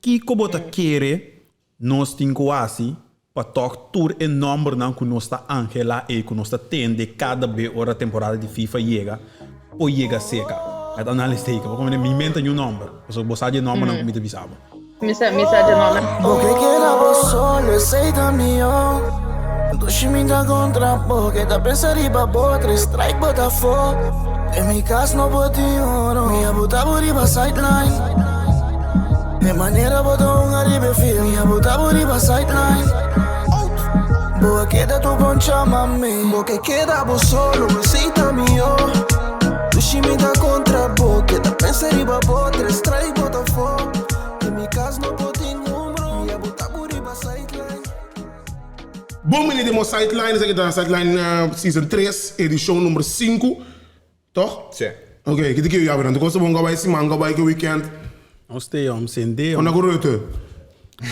Kiko bo ta kere nos tin ku hasi pa tòg tur e nòmbernan ku nos ta anhelá ei ku nos ta tende kada be ora temporada di FIFA yega por yega seka? E ta aanhalingstekens. Bo komprende? Mi menta niun nòmber, pasobra bo sa di e nòmbernan ku mi ta bisa bo. Mi sa, mi sa dje nòmber. Bo ke keda bo solo, esei ta mihó. Dushi mi ta kontra bo, ke ta pensa riba bo, tres strike bo ta afó. Den mi kas no por tin oro, mi a buta bo riba sideline. E manera bo ta hunga riba e field, mi a buta bo riba sideline. Bo a keda tur bon chama mi. Bo ke keda bo solo, esei ta mihó. Dushi mi ta kontra bo, ke ta pensa riba bo, tres strike bo ta afó. Den mi kas no por tin hombro, mi a buta bo riba sideline. Bon bini den bo sideline, esaki ta sideline season tres, edishon number sinku, toch? Si. Ok, kiti ke yabi nan? Tur kos ta bon ku a bai siman, ku a bai ke weekend? Nos te yom, sende yom. Unda ku Rutte?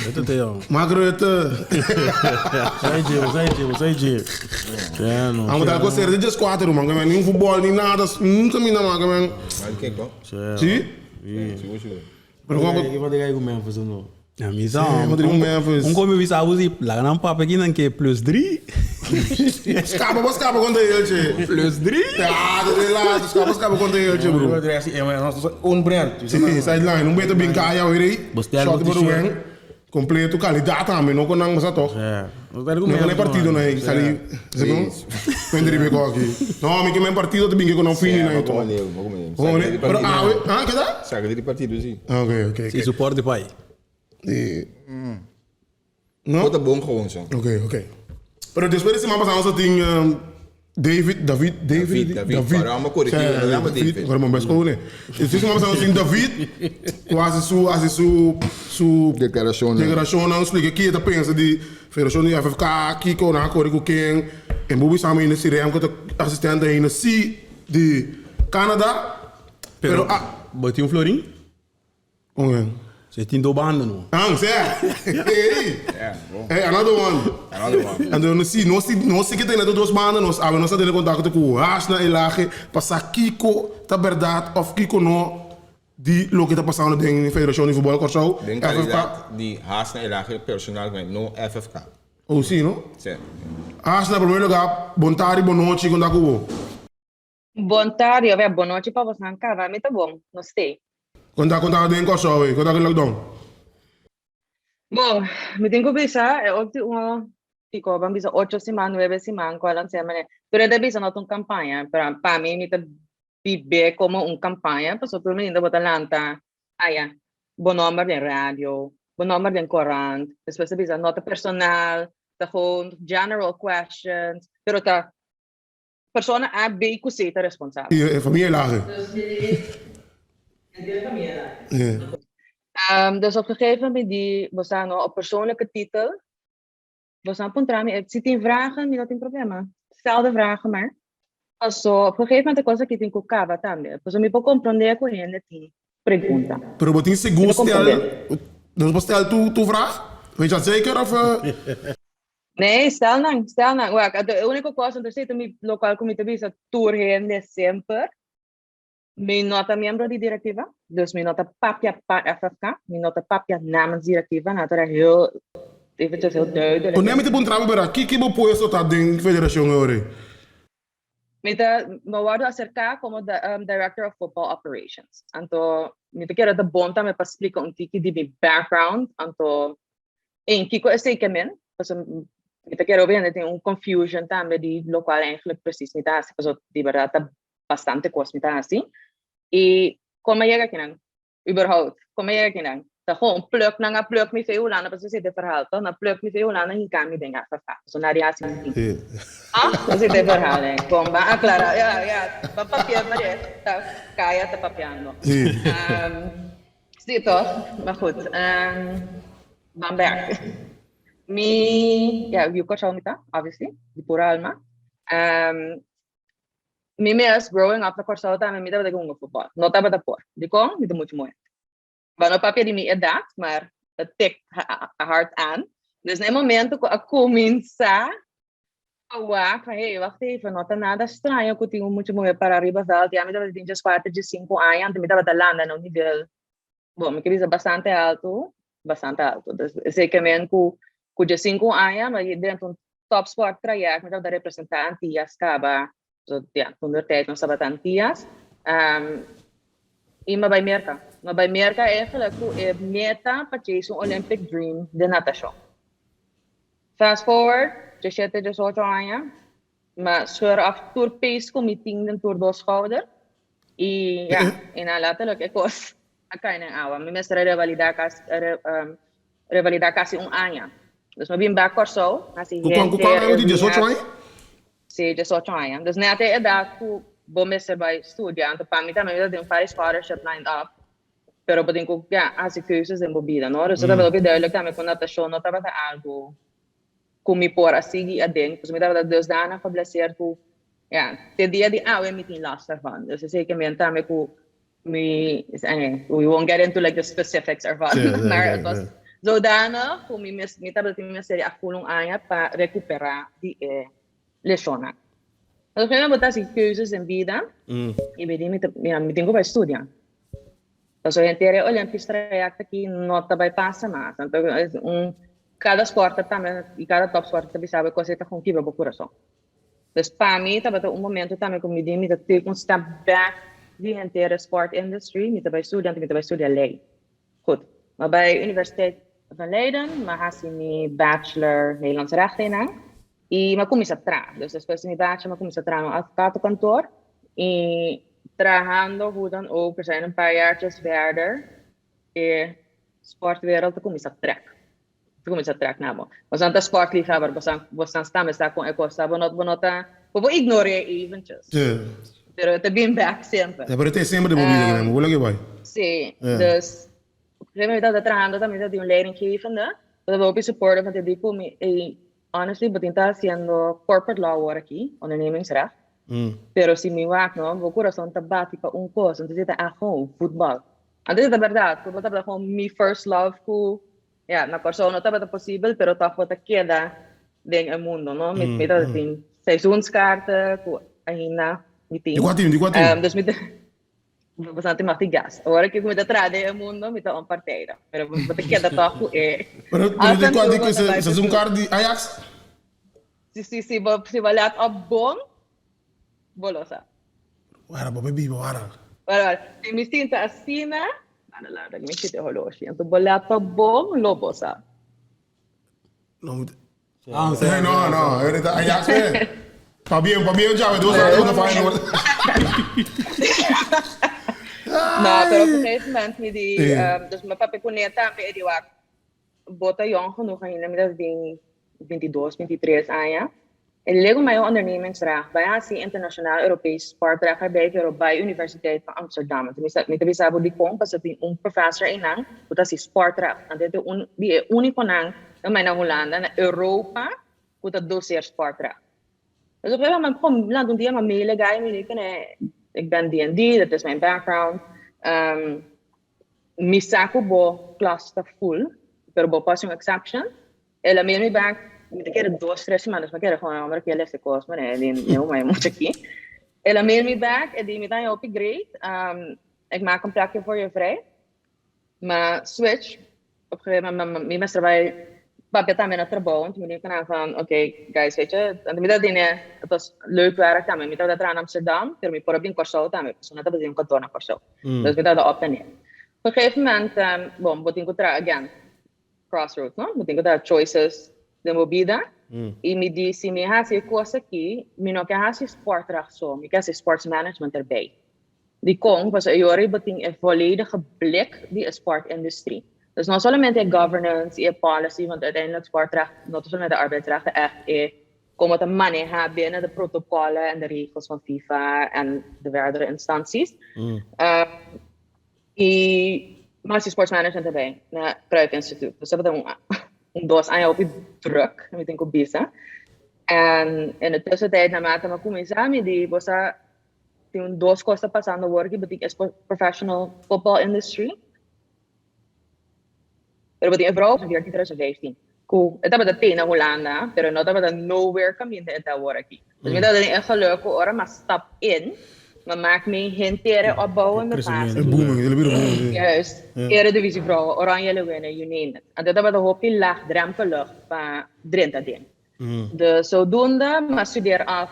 Rutte te yom. Mark Rutte. Sai dje, bo sai dje, bo sai dje. Ja, no. Amo tal kos seri djes kuater ruman, ke men ni un futbol ni nada, nunka mi na maka men. Mal kiko? Si? Si, sigur sigur. Pero como Ki pa te ku Memphis of no? Ja, mi sa. Sí, mo tin Memphis. Un komi bisa abu si laga nan papia ki nan ke plus drie. Skapa bo skapa kontra Elche. Plus drie. Ja, dat is laat. Skapa skapa kontra Elche bro. Un brand. Sí, sideline. Un beter bin kaya hoor ei. Bo stel Shot bo bo t-shirt. ruwen. Completo, calidad tambe, no con nan basa toch. Ja. No ta No con e partido nan ei sali. Segun? Wen riba e koki. No, mi ke men partido ta bin ke con nan fini nan ei toch. Gewoon, pero awe, ah, ke ta? Saca di partido si. Ok, ok, ok. Si support di pai. Di. No? Bo ta bon gewoon zo. Ok, ok. Pero despues di siman pasá nos a tin David, David, David, David, David. Ahora amo corregí, Sí, no llama David. Ahora mo bes con E siman pasá nos tin David ku hasi su hasi su su Declaracionnan. declaracionnan splika ki e ta pensa di Federacion di FFK, kiko nan a kore ku ken. En bo bisa mi Sirem ku ta asistente ainda si di Canada. Pero Pero a bo tin un florin? Oké. So tin do banda no. Ah, sea. Hey. Yeah, bro. Hey, another one. Another one. Anto no si, nos si, nos si ke tene dos banda, nos awe nos a tene kontakto ku Hashna Elage pa sa kiko ta bèrdat òf kiko no di loke ta pasando den Federashon di Futbòl Kòrsou, Den FFK. kalidat di Hashna Elage personalmente, no FFK. Oh, si no? Sí. Hashna, promé lugá, bon tardi, bon nochi, kon ta ku bo? Bon tardi, of bon nochi pa bosnan kaba. Mi ta bon, nos stay. Kon ta kon ta den Kòrsou ei? Kon ta ku lockdown? Bon, mi tin ku bisa e ultimo kiko ban bisa ocho siman, nuebe siman ku a lansa manera. Pero e ta bisa no ta un kampaña, pero pa mi mi ta bib'é komo un kampaña pasobra tur meninda bo ta lanta aya bo nòmber den radio, bo nòmber den korant, despues ta bisa no ta personal, ta gewoon general questions, pero ta Persona A, B ku C ta responsabel. I e famia Elage. Dus op gegeven moment di bo sa no op persoonlijke titel bo sa puntra mi si tin vragen mi no tin problema. Stel de vragen maar. Paso op gegeven moment e kos aki tin ku kaba tambe. Paso mi por komprondé ku hende tin pregunta. Pero bo tin sigur stel nos por stel tu vraag? Weet je dat zeker of? Nee, stel nan, stel nan. Wak, e úniko kos, anto esei ta mi lokual ku mi ta bisa tur hende semper, mi no ta miembro di direktiva, dus mi no ta papia pa FFK, mi no ta papia namens direktiva, nan ta heel, eventjes heel duidelijk. Ku mi ta puntra bo bera, kiko bo puesto ta den federashon awor ei? Mi ta, mi a wòrdu aserká komo Director of Football Operations. Anto mi ta kere ta bon tambe pa splika un tiki di mi background, anto en kiko esei ke men, pasobra mi ta kere hopi hende tin un confusion tambe di lokual eigenlijk precies mi ta hasi, pasobra di bèrdat ta bastante kos mi ta hasi. I kon mi a yega akinan? Überhaupt, kon mi a yega akinan? Ta gewoon pluk, nan a pluk mi fe Hulanda, pasobra esei ta e verhaal toch? Nan a pluk mi fe Hulanda hinka mi den FFK, pasobra nadie hasi mi tin. Ah, esei ta e verhaal hè. Bon, ban aklará, ja, ja, ban papia mare, ta kaya ta papiando. Sí toch? Maar goed, ban bek. Mi, ja, yu Kòrsou mi ta, obviously, di pura alma. Mi mes, growing up na Kòrsou tambe mi tabata hunga futbòl. No tabata por. Dikon? Mi ta muchu muhé. Bo no papia di mi edat, maar het tikt hard aan. Dus na e momento ku a kuminsá a wak van, hey, wacht even, no ta nada straño ku tin un mucha muhé pará riba vèlt. Ya mi tabata tin djeskuater, djesinku aña, anto mi tabata landa na un nivel, bon, mi ke bisa bastante altu. Bastante alto. Dus esei ke men ku ku 15 aña mi a drenta un topsport traject, mi tabata representá Antillas kaba, so ja, toen der tijd nos tabata Antillas. I mi a bai Merka. Mi a bai Merka eigenlijk ku e meta pa chase un Olympic dream den natashon. Fast forward, 17, 18 aña, mi a scheur af tur pees ku mi tin den tur dos schouder. I ja, i nan letterlijk e kos a kai den awa. Mi mester a revalidá kasi, revalidá kasi un aña. Dus mi a bin bek Kòrsou, hasi Ku kuan, ku henter kuan aña e bo tin? 18 rehab. aña? Sí, 18 aña. Dus net e edat ku bo mester bai studia. Anto pa mi tambe mi ta tin un par di scholarship lined up. Pero bo tin ku, ja, hasi keuzes den bo bida, no? Dus e tabata hopi duidelijk tambe ku natashon no tabata algu ku mi por a sigui aden. Pasobra mi tabata dusdanig geblesseerd ku, ja, te dia di awe mi tin last ervan. Dus esei ke men tambe ku mi, we won't get into like the specifics ervan. Sí, sí, Maar sí, het was sí. zodanig ku mi mes, mi tabata tin mester di a full un aña pa rekuperá di e leshonnan. Dus op een gegeven moment bo ta hasi keuzes den bida i mi di mi ta, ja, mi tin ku bai studia. Pasobra henter e Olympisch traject aki no ta bai pasa mas. Anto un kada sporter tambe i kada topsporter ta bisa bo e kos ei ta kon kibra bo kurason. Dus pa mi tabata un momento tambe ku mi di mi ta take un step back di henter e sport industry, mi ta bai studia anto mi ta bai studia ley. Goed, mi a bai Universiteit van Leiden, mi a hasi mi bachelor Nederlands Recht einan i mi a kuminsá traha. Dus despues di mi bachelor mi a kuminsá traha na un advocatenkantoor i trahando hoe dan ook, er zijn een paar jaartjes verder, e sportwereld a kuminsá trèk. Ta kuminsá trèk na bo. Bosan ta sportliefhebber, bosan bosan sta mester kon e kos ta, bo no bo no ta, bo por ignore'é eventjes. Sí. Pero e ta bin bèk semper. Ja, pero e ta e semper den bo bida kinan, bo lo ke bai. Sí, Ja. dus op een gegeven moment mi tabata trahando tambe ta di un leidinggevende, bo ta hopi supportive want e di ku mi, ey, honestly bo tin ta hasiendo corporate law awor aki, ondernemingsrecht, pero si mi wak no, bo kurason ta bati pa un kos, entonces e ta echt gewoon voetbal. Antes e ta berdad, voetbal tabata gewoon mi first love ku Ja, na Kòrsou no tabata posibel, pero tòg bo ta keda den e mundo, no? Mi mi tabata tin seizoenskaarten ku ainda mi tin. Di kua tim? Di kua tim? Dus mi ta bastante mag di gas. Awor ku mi ta traha den e mundo, mi ta onpartijdig. Pero bo ta keda tòg ku e Pero pero di kua di kua seizoenkaart di Ajax? Si si si bo si bo lèt op bon, bo lo sa. Wara, bo me biba, wara. Wara, wara. Si mi sinta asina, nada laga mi chita e holoshi. Anto bo lèt op bon, lo bo sa. No, mi Ah, eh, no, no, ahorita Ajax eh. Pa bien, pa bien djawe, dos rato na Feyenoord. No, pero op een gegeven moment mi di, Sí. dus mi papia kuné tambe e di wak, Bo ta yong genoeg ainda, mi ta den 22, 23 aña. E lego mi ondernemingsrecht, bai hasi internacionaal Europees sportrecht erbij, pero bai Universiteit van Amsterdam. Anto mi ta bisa bo dikon, pasobra tin un professor einan ku ta hasi sportrecht. Anto e ta un di e únikonan no mai na Hulanda, na Europa, ku ta doseer sportrecht. Dus op een gegeven moment kom lanta un dia mi a mail e guy, mi di kende, ik ben die en die, dat is mijn background. Mi sa ku bo klas ta full, pero bo por hasi un exception. El a mira mi bek, mi ta kere dos, tres siman, dus mi a kere gewoon homber aki a lesa e kos, manera e di mi mai mucha aki. El a mira mi bek, e di mi ta haña hopi great, ik maak een plekje voor je vrij. Mi a switch, op een gegeven moment mi mester bai papia tambe na trabou, want mi di nan van oké guys weet je, want mi tabata tene, het was leuk werk tambe, mi tabata traha na Amsterdam, pero mi por a bin Kòrsou tambe, pasobra no tabata tin un kantoor na Kòrsou, dus mi tabata op en neer. Op een gegeven moment, bon, bo tin ku traha again, crossroads no, bo tin ku traha choices den bo bida, i mi di si mi hasi e kos aki, mi no ke hasi sportrecht so, mi ke hasi sports management erbij. Dikon? Pasobra e ora bo tin e volledige blik di e sportindustrie. Dus no solamente e governance i e policy, want uiteindelijk sportrecht no ta solamente arbeidsrecht, ta echt e kon bo ta maneha binnen de protocollen en de regels van FIFA en de verdere instanties. I mas di sports management erbij na Cruyff Instituut. Dus tabata un un dos aña hopi druk, mi tin ku bisa. En in de tussentijd naarmate mi a kuminsá mi di bo sa Tin un dos kos ta pasando awor aki, bo tin e professional football industry, pero bo tin e vrouw 2014, 2015, ku e tabata te na Hulanda, pero no tabata nowhere kaminda e ta awor aki. Dus mi tabata den e geluk ku ora mi a stap in, Maar maak mee henter e opbouwende fase. E booming, el a bira booming, si. Juist. Eredivisie vrouwen, Oranje Leeuwinnen, you name it. Anto tabata hopi laagdrempelig pa drenta den. Dus zodoende mi a studeer af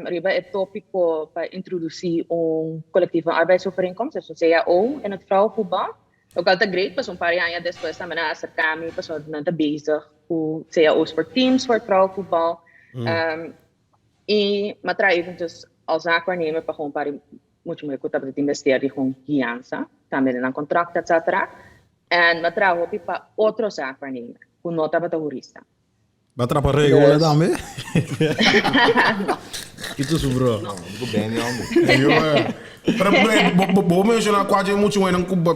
riba e topico pa introduci un collectieve arbeidsovereenkomst, dus un cao in het vrouwenvoetbal. Locual ta great, pasobra un par di aña despues tambe nan a acerca mi pasobra nan ta bezig cu cao's voor teams voor het vrouwenvoetbal. Y mi a traha eventjes als zaakwaarnemer pa gewoon un par di mucha muher cu tabata tin mester di gewoon guiansa, tambe den nan contract etcetera. En mi a traha hopi pa otro zaakwaarnemer cu no tabata hurista. Ba trapa regula tambe. Kito su bro. No, ku Benny hombre. Yo, eh. Pero bo bo menciona cual dje mucho buena ku ba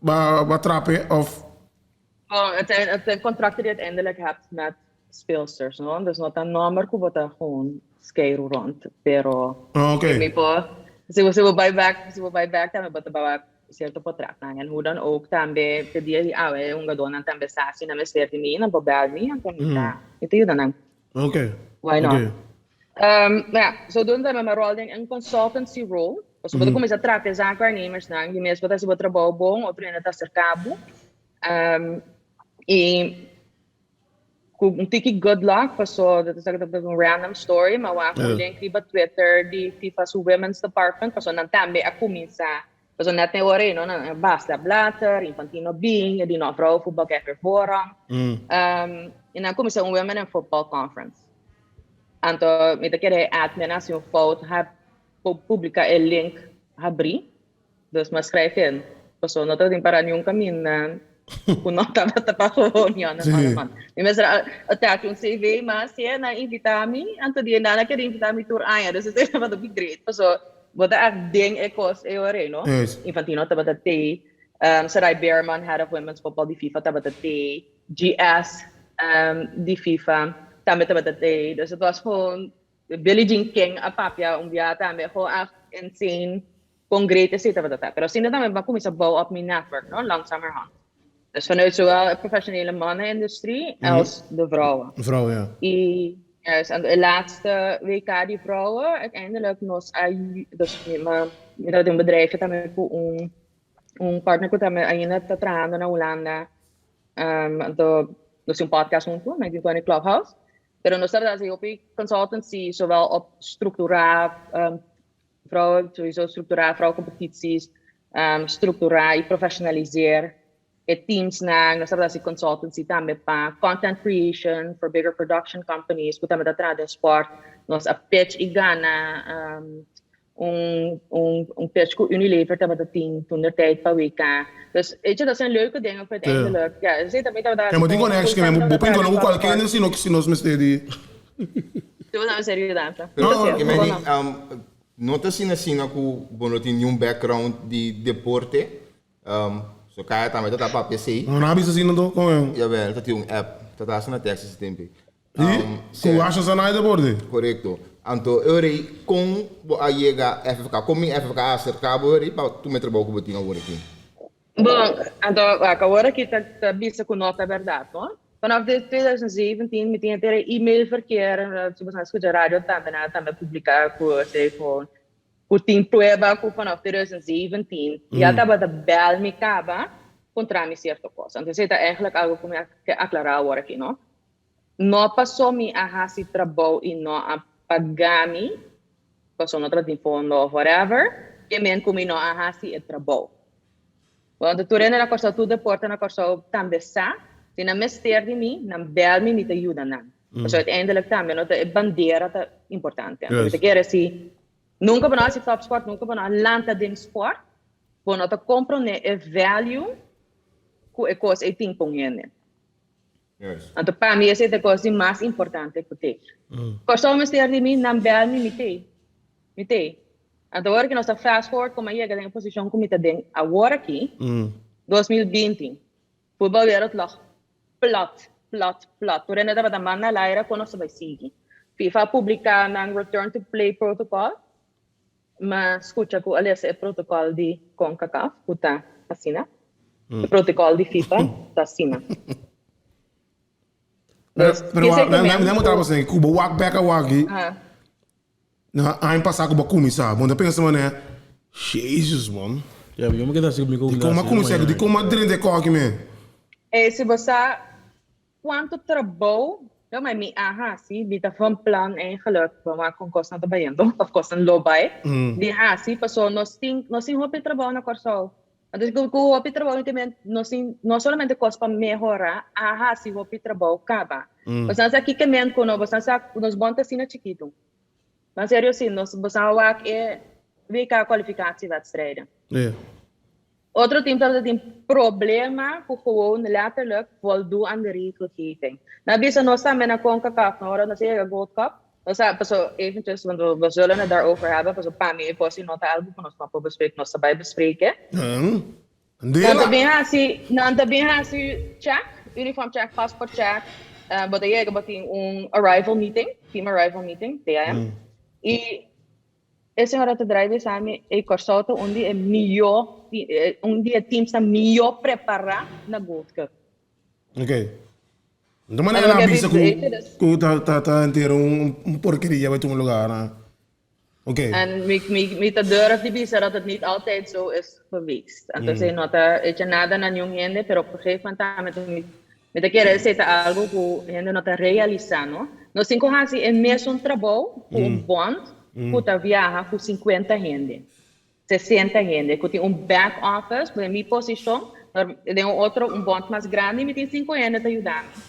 ba ba trape of Bon, het zijn, het zijn contracten die je uiteindelijk hebt met speelsters, no? Dus no ta nomber ku bo ta gewoon skeiru rond, pero Ah, oké. mi por, si bo, si bo bai bek, si bo bai bek tambe bo ta bawa cierto potretnan. En hoe dan ook tambe te dia di awe e hungadónan tambe sa si nan mester di mi, nan por bel mi, anto mi ta, mi ta yuda nan. Ok. Why not? Ok. Maar ja, zodoende mi a rol den een consultancy role. Pasobra bo ta kuminsá trata e zaakwaarnemersnan, di mes bo ta hasi bo trabou bon, otro hende ta aserká bo. I Ku un tiki good luck paso dat is un random story ma wak un link riba Twitter di FIFA su women's department paso nan tambe a kuminsá paso net na e ora ei no nan Bas Sepp Blatter, Infantino bin e di no vrouwenvoetbal krijgt weer voorrang i nan a kuminsá un women in football conference anto mi ta kere e admin a hasi un fout ha publiká e link habrí. Dus m'a schrijf in. Paso no tabatin para niun caminda cu no tabata pa gewoon Jan en Alleman. Mi mester a attach un CV, ma si nan a invita mi, anto di nan a kere invita mi tur aña. Dus esei tabata hopi great. Paso bo ta echt den e cos e ora ei, no? Infantino tabata tei, Sarai Bareman, head of women's football di FIFA tabata tei, GS di FIFA tambe tabata tei. Dus het was gewoon Billie Jean King a papia un bia tambe, gewoon echt insane Kon great esei tabata ta. Pero asina tambe mi a kuminsá bou op mi network, no, langzamerhand. Dus vanuit zowel e professionele mannenindustrie als de vrouwen. Vrouwen, ja. I juist, en e laatste WK di vrouwen, uiteindelijk nos a, dus mi, mi tabatin un bedrijfje tambe ku un, un partner ku tambe ainda ta trahando na Hulanda. Anto nos tin un podcast huntu, 1920 Clubhouse. Pero nos tabata hasi hopi consultancy, zowel op structura, Vrouwen, sowieso structura vrouwencompetities, structura y professionaliseer e teamsnan. Nos tabata haci consultancy tambe pa content creation for bigger production companies cu tambe ta traha den sport. Nos a pitch y gana un un pitch cu Unilever tabata tin toen der tijd pa WK. Dus weet je, dat zijn leuke dingen cu uiteindelijk, ja, esey tambe tabata Ja, maar tin conection, fulltime bo por tabata traha conoce den cualkier sport. hende si no si nos mester di. Tú no serio danza. Pero i meni, no ta asina asina ku bo no tin niun background di deporte. So kaya tambe ta ta papia esei. No, no a bisa asina anto? Kon e? Jawel, ta tin un app. Ta ta hasi na Texas e tempu ei. I? Ku Asha Sanai deporte? Korekto. Anto e ora ei kon bo a yega FFK? Kon mi FFK a aserká bo e ora ei pa tuma e trabou ku bo tin awor aki? Bon, anto wak, awor aki ta ta bisa ku no ta bèrdat, no? Vanaf de 2017 mi tin henter e e-mail verkeer, si boso a skucha radio tambe nan a tambe publiká ku esei ku ku tin prueba ku vanaf 2017 ya tabata bèl mi kaba kontra mi sierto kos. Anto esei ta eigentlik algu ku mi a ke aklará awor aki, no? No paso mi a hasi trabou i no a paga mi, paso no tabatin fondo of whatever, ke men ku mi no a hasi e trabou. Want tur hende na Kòrsou, tur deporte na Kòrsou tambe sa, si nan mester di mi, nan bèl mi, mi ta yuda nan. Pasobra uiteindelijk tambe no ta e bandera ta importante. Anto mi ta kere si nunka bo no hasi topsport, nunka bo no a lanta den sport, bo no ta komprondé e value ku e kos ei tin pa un hende. Anto pa mi esei ta e kos di mas importante ku te. Kòrsou mester di mi, nan bèl mi, mi t'ei. Mi t'ei. Anto ora ku nos ta fast forward komo a yega den e posishon ku mi ta den awor aki, 2020, voetbalwereld lag plat, plat, plat. Tur hende tabata manda al aire kon nos ta bai sigui. FIFA a publiká nan return to play protocol, m'a skucha ku a lesa e protocol di Concacaf ku ta asina. E protocol di FIFA ta asina. Pero, pero, pero, pero, pero, pero, pero, pero, pero, Na aña pasá ku bo a kuminsá, bo no ta pensa manera, Jesus man. Ya, mi keda así mi Di kon a kuminsá, di kon a drenta e kòki men? E si bo sa kuantu trabou, yo ma mi a hasi, mi ta van plan eigenlijk, bo wak kon kosnan ta bayendo, òf kosnan lo bai, di hasi, pasobra nos tin, nos tin hopi trabou na Kòrsou. Entonces ku ku hopi trabou mi ta men nos tin no solamente kos pa mehorá, a hasi hopi trabou kaba. Bosan sa kiko men ku no, bosan sa ku nos bon ta asina chikitu. Maar serio si, nos bosan a wak e WK kwalificatiewedstrijden. Ja. Otro team tabata tin problema ku gewoon letterlijk voldoen aan de regelgeving. Na bisa nos tambe na CONCACAF, no ora nos a yega Gold Cup, nos a, paso eventjes, want we, we zullen het daarover hebben, paso pa mi e kos no ta algo ku nos no por bespreken, nos ta bai bespreken. Nan Dela. ta bin hasi, nan ta bin hasi check, uniform check, passport check. Bo ta yega, bo tin un arrival meeting, team arrival meeting, TAM. I e señora ta draai bisa mi, ey Kòrsou ta un di e mihó, un di e teamsnan mihó prepará na Gold Cup. Ok. Nta manera nan bisa ku ku ta ta ta entero un un porkeria bai tuma lugar na. Ok. En mi mi mi ta durf di bisa dat het niet altijd zo is geweest. Entonces no ta echa nada na niun hende, pero op een gegeven moment tambe ta mi mi ta kere esei ta algo ku hende no ta realisa, no. Nos tin ku hasi e mesun trabou ku un bond ku ta viaha ku 50 hende. 60 hende ku tin un back office, den mi posishon, den un otro, un bond mas grandi, mi tin sinku hende ta yuda mi.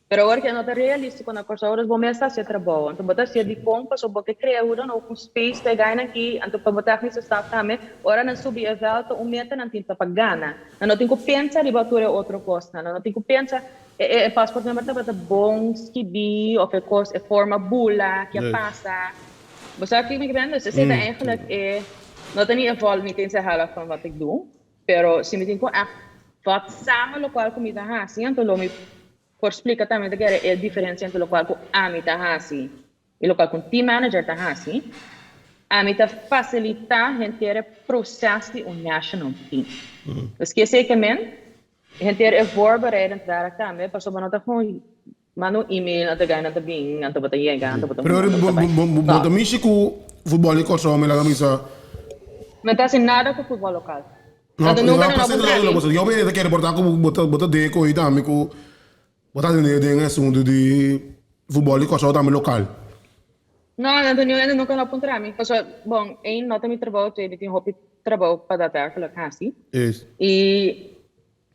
Pero awor ke no ta realístiko na Kòrsou, dus bo mes ta hasi e trabou. Anto bo ta hasié dikon? Pasobra bo ke krea huda no un space pa e gainan aki, anto pa bo tèknische staf tambe, ora nan subi e vèlt ta un meta nan tin ta pa gana. Nan no tin ku pensa riba tur e otro kosnan, nan no tin ku pensa e e paspoort number tabata bon skibí òf e kos e forma bula ke a pasa. Bo sa kiko mi ke bende? Dus esei ta eigenlijk e, no ta ni e vol, mi tin se helft van wat ik doe, pero si mi tin ku echt vat samen lokual ku mi ta hasi, anto lo mi por splika tambe ta kere e diferensia entre lokual ku ami ta hasi i lokual ku un team manager ta hasi. Ami ta fasilitá henter e proses di un national team. Dus ke esei ke men? Henter e voorbereidend werk tambe, pasobra no ta gewoon Manda un email anto gana ta bin, anto bo ta yega, anto bo ta Pero hunga, anto bo ta bai. bo ta mishi ku futbòl di Kòrsou mi laga misa. Mi ta hasi nada ku futbòl lokal. No, Anto nunka nan no a puntra mi. Yo bini ta kere porta ku bo ta bo ta den ko'i tambe ku bo ta atendé den e asuntu di futbòl di Kòrsou tambe lokal. No, anto niun hende nunka no a puntra mi. Pasobra, bon, één, no ta mi trabou, twee, mi tin hopi trabou pa daadwerkelijk hasi. Es. I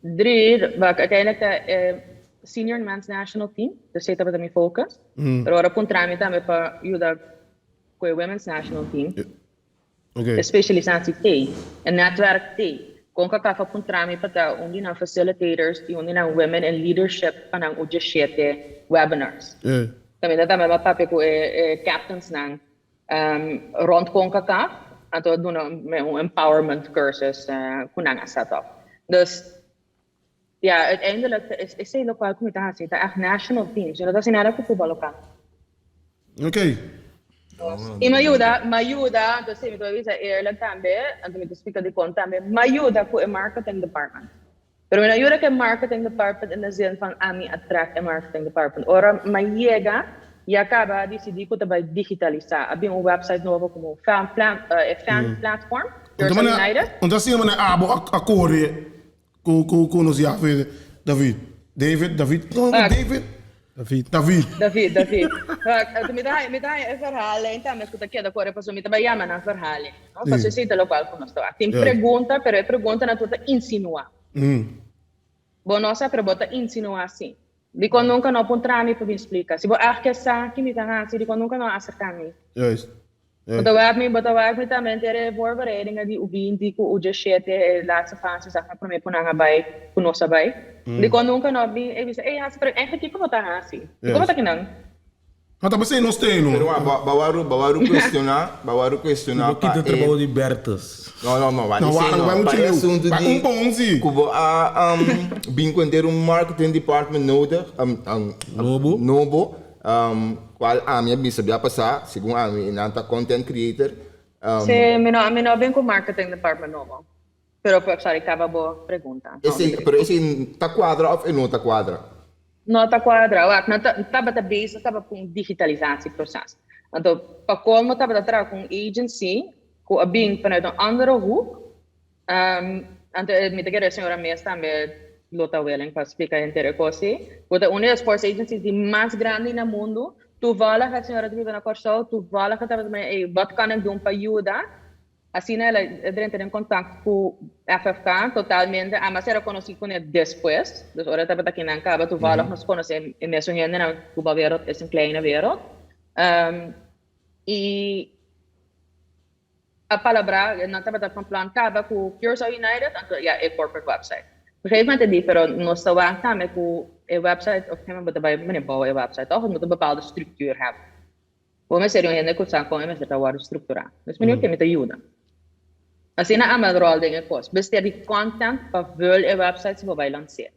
Drie, wak uiteindelijk ta e senior men's national team, dus esei tabata mi focus. Pero ora puntra mi tambe pa yuda ku e women's national team, e specialisatie T, e netwerk T. Concacaf a puntra mi pa ta un di nan facilitators di un di nan women in leadership pa nan 87 webinars. Caminda tambe mi a papia ku e captainsnan Rond Concacaf, anto a duna un empowerment cursus cu nan a set up. Dus, ja, uiteindelijk is esey locual cu mi ta haci, ta echt national teams, mi no ta haci nada cu futbol local. Ok. Y mi a yuda, mi a yuda, anto si mi ta bisa eerlijk tambe, anto mi ta splica dicon tambe, mi a yuda cu e marketing department. Pero mi no yuda ku e marketing department in de zin van ami a trek e marketing department. Ora mi a yega ya kaba a disidí ku ta bai digitalisá. A bin un website nobo komo fan plan e fan platform, Curaçao United. Un ta asina manera abo a kore ku ku nos yafe David. David, David, no David. David. David. David, David. Wak, mi ta haña, mi ta haña e verhaallijn tambe ku ta keda kore pasobra mi ta bai yama nan verhaallijn, no? Pasobra esei ta lokual ku nos ta wak. Tin pregunta, pero e preguntanan tur ta insinuá. Bo no sa, pero bo ta insinuá sí. Dikon nunka no puntra mi pa bin splika? Si bo ègt ke sa ki mi ta hasi, dikon nunka no a aserká mi? Juist. Bo ta wak mi, bo ta wak mi tambe henter e voorbereidingen di U binti ku U diesshete, e laatste fase sa promé ku nan a bai, ku nos a bai. Dikon nunka no a bin e bisa, ey hasi, pero eigenlijk kiko bo ta hasi? Kiko bo ta kinan? No ta p'esei nos teno. Pero ba ba ba waru cuestiona, ba waru cuestiona pa e. Bo kita trabou di Bertus. No, no, no, ba di esei no. Pa e asuntu di ku bo a bin ku henter un marketing department nodig, Nobo. nobo. Cual ami a bisa bia pasa, segun ami e nan ta content creator. Sí, mi no, mi no a bin cu marketing department nobo. Pero, sorry, caba bo pregunta. Esey, pero esey ta cuadra of e no ta cuadra? No ta cuadra. Wak, nan ta, tabata bezig caba cu un digitalisatie proces. Anto pa colmo tabata traha cu un agency cu a bin vanuit un andere hoek. Anto mi ta kere e señora mes tambe lo ta willing pa splica henter e cos ei. Cu ta un di e sports agencies di mas grandi na mundo. Toevallig e señora ta biba na Corsou, toevallig e tabata mira ey wat kan ik doen pa yuda. Asina el a drenta den contact cu FFK totalmente. Ama ser a conoci cune despues. Dus ora e tabata akinan caba toevallig nos conoce e mesun hendenan. Voetbalwereld is een kleine wereld. Y a palabrá, nan tabata van plan kaba ku Curaçao United, anto ya e corporate website. Op een gegeven moment e di, pero nos ta wak tambe ku e website, op een gegeven moment bo ta bai mane bouw e website toch, het moet een bepaalde structuur hebben. Bo mester di un hende ku sa kon e mester ta wòrdu strukturá. Dus mi di oke, mi ta yuda. Asina a mi a ròl den e kos. Mester di content pa vul e website si bo bai lans'é.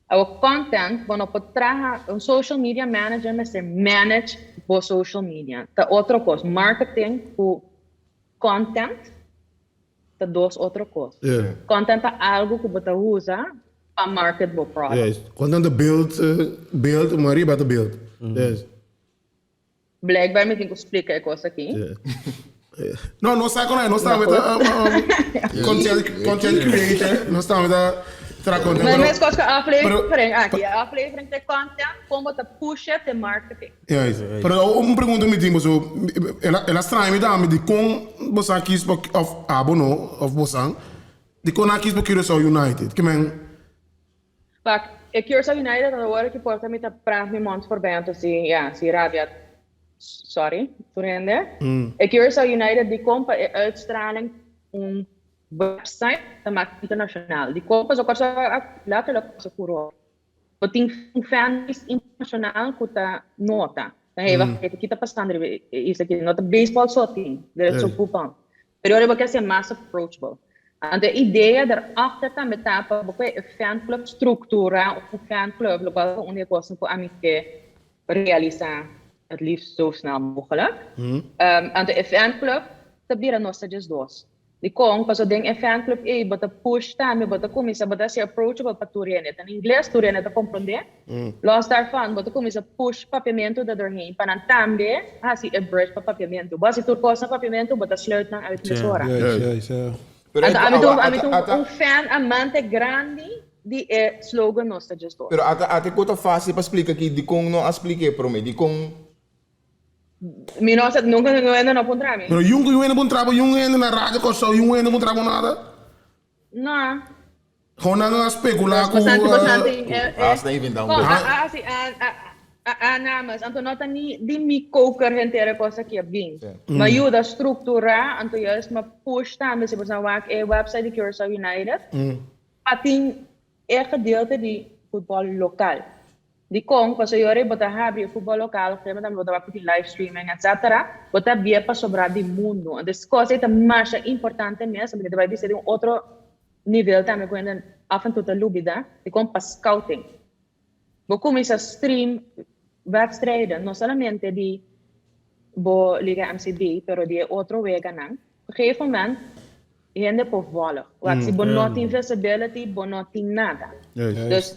Awor content bo no por traha, un social media manager mester manage bo social media. Ta otro cos. Marketing cu content ta dos otro cos. Content ta algo cu bo ta usa pa market bo product. Yes. Content ta build, build, maar riba ta build. Yes. Blijkbaar mi tin cu splica e cos aki. No, nos sa con nos tambe ta content, content creator, nos tambe ta tra content. Maar mes cos cu aflevering aki, aflevering te content, como ta push it te marketing. Juist. Pero un pregunta mi tin boso, el a straña mi tambe di con boso a kies pa, of abo no, of bosan, di con a kies pa Curaçao United. Ke men. Pak, e Curaçao United ta worde ki porta mi ta praat mi mond voorbij anto si ja si rabia sorry tur hende. E Curaçao United dikon pa e uitstraling un website ta mak internacional dikon pasobra Kòrsou a letterlijk pasa furor bo tin un fanbase internacional ku ta nota ta hey wacht even ki ta pasando riba e isla aki no ta baseball so tin der is voetbal Pero ora bo ke hasié mas approachable. Anto e idea derachter tambe ta pa bo koe e fanclub structura un fanclub, locual ta un di e cosnan cu ami ke realisa het liefst zo snel mogelijk. Anto e fanclub ta bira nos ta djesdos. Dicon? Pasobra den e fanclub ey bo ta push tambe, bo ta cuminsa, bo ta hasié approachable pa tur hende. Ta na ingles, tur hende ta comprende. Los daarvan, bo ta cuminsa push papiamento da doorheen pa nan tambe haci e bridge pa papiamento. Bo haci tur cos na papiamento, bo ta sluit nan uit mesora. Anto ami ta ami ta un fan amante grandi di e slogan Nos ta djes dos. Pero ata ata cu ta facil pa splica aki dicon no a splica e prome, dicon. Mi no sa, nunca no hende no puntra mi. Pero yun cu yun hende puntra bo, yun hende na Radio Corsou, yun hende puntra bo nada? No. Gewoon nan a specula cu. Bastante, bastante. Haas na inventa un Bon, a si a a a namens, anto no ta ni di mi koker henter e kos aki a bin. Mi a yuda strukturá, anto juist mi a push tambe, si bo sa wak e website di Curaçao United, pa tin e gedeelte di futbòl lokal. Dikon? Pasobra yora bo ta habri e futbòl lokal, of tambe bo ta wak ku tin live streaming etcetera, bo ta bia pasobra di mundu. Anto es kos ei ta masha importante mes, pasobra ta bai bisa di un otro nivel tambe ku hende af en toe ta lubida, dikon? Pa scouting. Bo kuminsá stream wedstrijden, no solamente di bo Liga MCB, pero di e otro weganan. Op een gegeven moment hende por volg. Wak, si bo no tin visibility, bo no tin nada. Dus,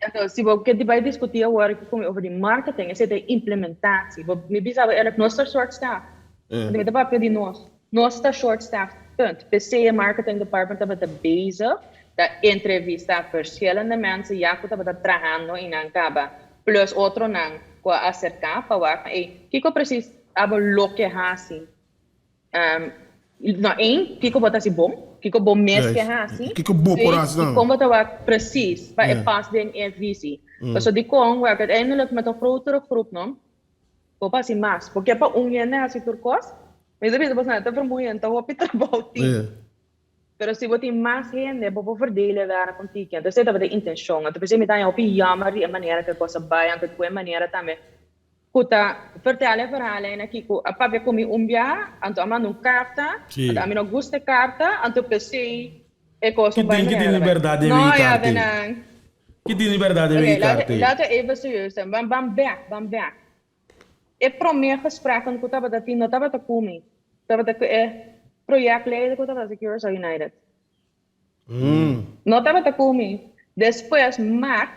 anto, si bo ke bai diskutí awor ku mi over di marketing, esei ta e implementatie. Bo, mi bisa bo eerlijk, nos ta short staff. Anto mi ta papia di nos. Nos ta short staff, punt. P'esei e marketing department tabata bezig ta entrevista verschillende mensen ya ku tabata trahando i nan kaba, plus otronan ku a aserká pa wak, ey, kiko precies abo loke hasi? No, één, kiko bo ta hasi bon, kiko bo mes ke hasi. Kiko bo por hasi tambe. Kon bo ta wak precies pa e pas den e visie. Pasobra dikon, wak uiteindelijk met een grotere groep no, bo por hasi mas. Bo ke pa un hende hasi tur kos, mi ta bisa boso ta vermoeiend, ta hopi trabou tin. Pero si bo tin mas hende, bo por verdeel e werk un tiki. Anto esei tabata e intencion. Anto p'esei mi ta haña hopi jammer di e manera ku e kos a bai, anto di ku e manera tambe Ku ta vertel e verhaal aki ku a papia ku mi un bia, anto a manda un karta, anto ami no gusta e karta, anto p'esei e kos no bai Ki tin manera bai. liberdat den No, wei ya karta ei? benan. Ki tin liberdat den Oké, wei laat karta ei? laat we even serieus zijn. Ban ban bek, ban bek. E promé gesprekken ku tabata tin no tabata ku mi, tabata ku e projectleider ku tabata Curaçao United. No tabata ku mi. Despues maart,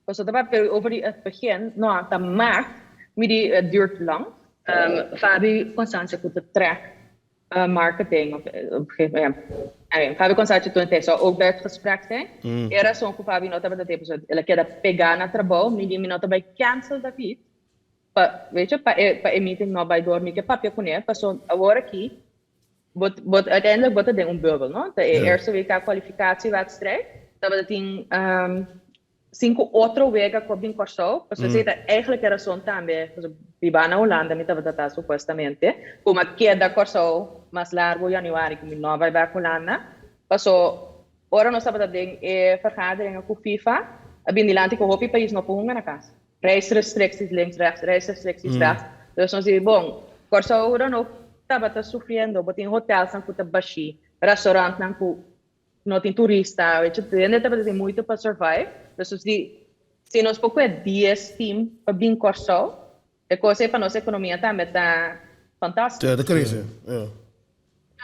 pasobra tabata over di het begin, no, ta maart, mi di het duurt lang. Fabi Constancia ku ta trek marketing of op een gegeven moment, ja. Fabi Constancia toen hij zou ook bij het gesprek zijn. E rason ku Fabi no tabata te pasobra el a keda pegá na trabou, mi di mi no ta bai cancel David pa weet je pa e pa e meeting no bai door mi ke papia kuné pasobra awor aki Bo bo uiteindelijk bo ta den un bubbel, no? Ta e eerste WK kwalificatiewedstrijd tabata tin sinku otro wega ku a bin Kòrsou, pasobra esei ta eigenlijk e rason tambe, pasobra biba na Hulanda mi tabata ta supuestamente, ku mi a keda Kòrsou mas largu yanüari ku mi no a bai bèk Hulanda, paso ora nos tabata den e vergaderingen ku FIFA a bin dilanti ku hopi pais no por hunga na kas. Reisrestricties links, rechts, reisrestricties rechts. Dus nos di, bon, Kòrsou ora no tabata sufriendo, bo tin hotelsnan ku ta bashí, restaurantnan ku no tin turista, weet je, hende tabata tin moeite pa survive. Dus nos di, si nos por kue dies team pa bin Kòrsou, e kos ei pa nos ekonomia tambe ta fantástiko. Ja, ta krese, ja.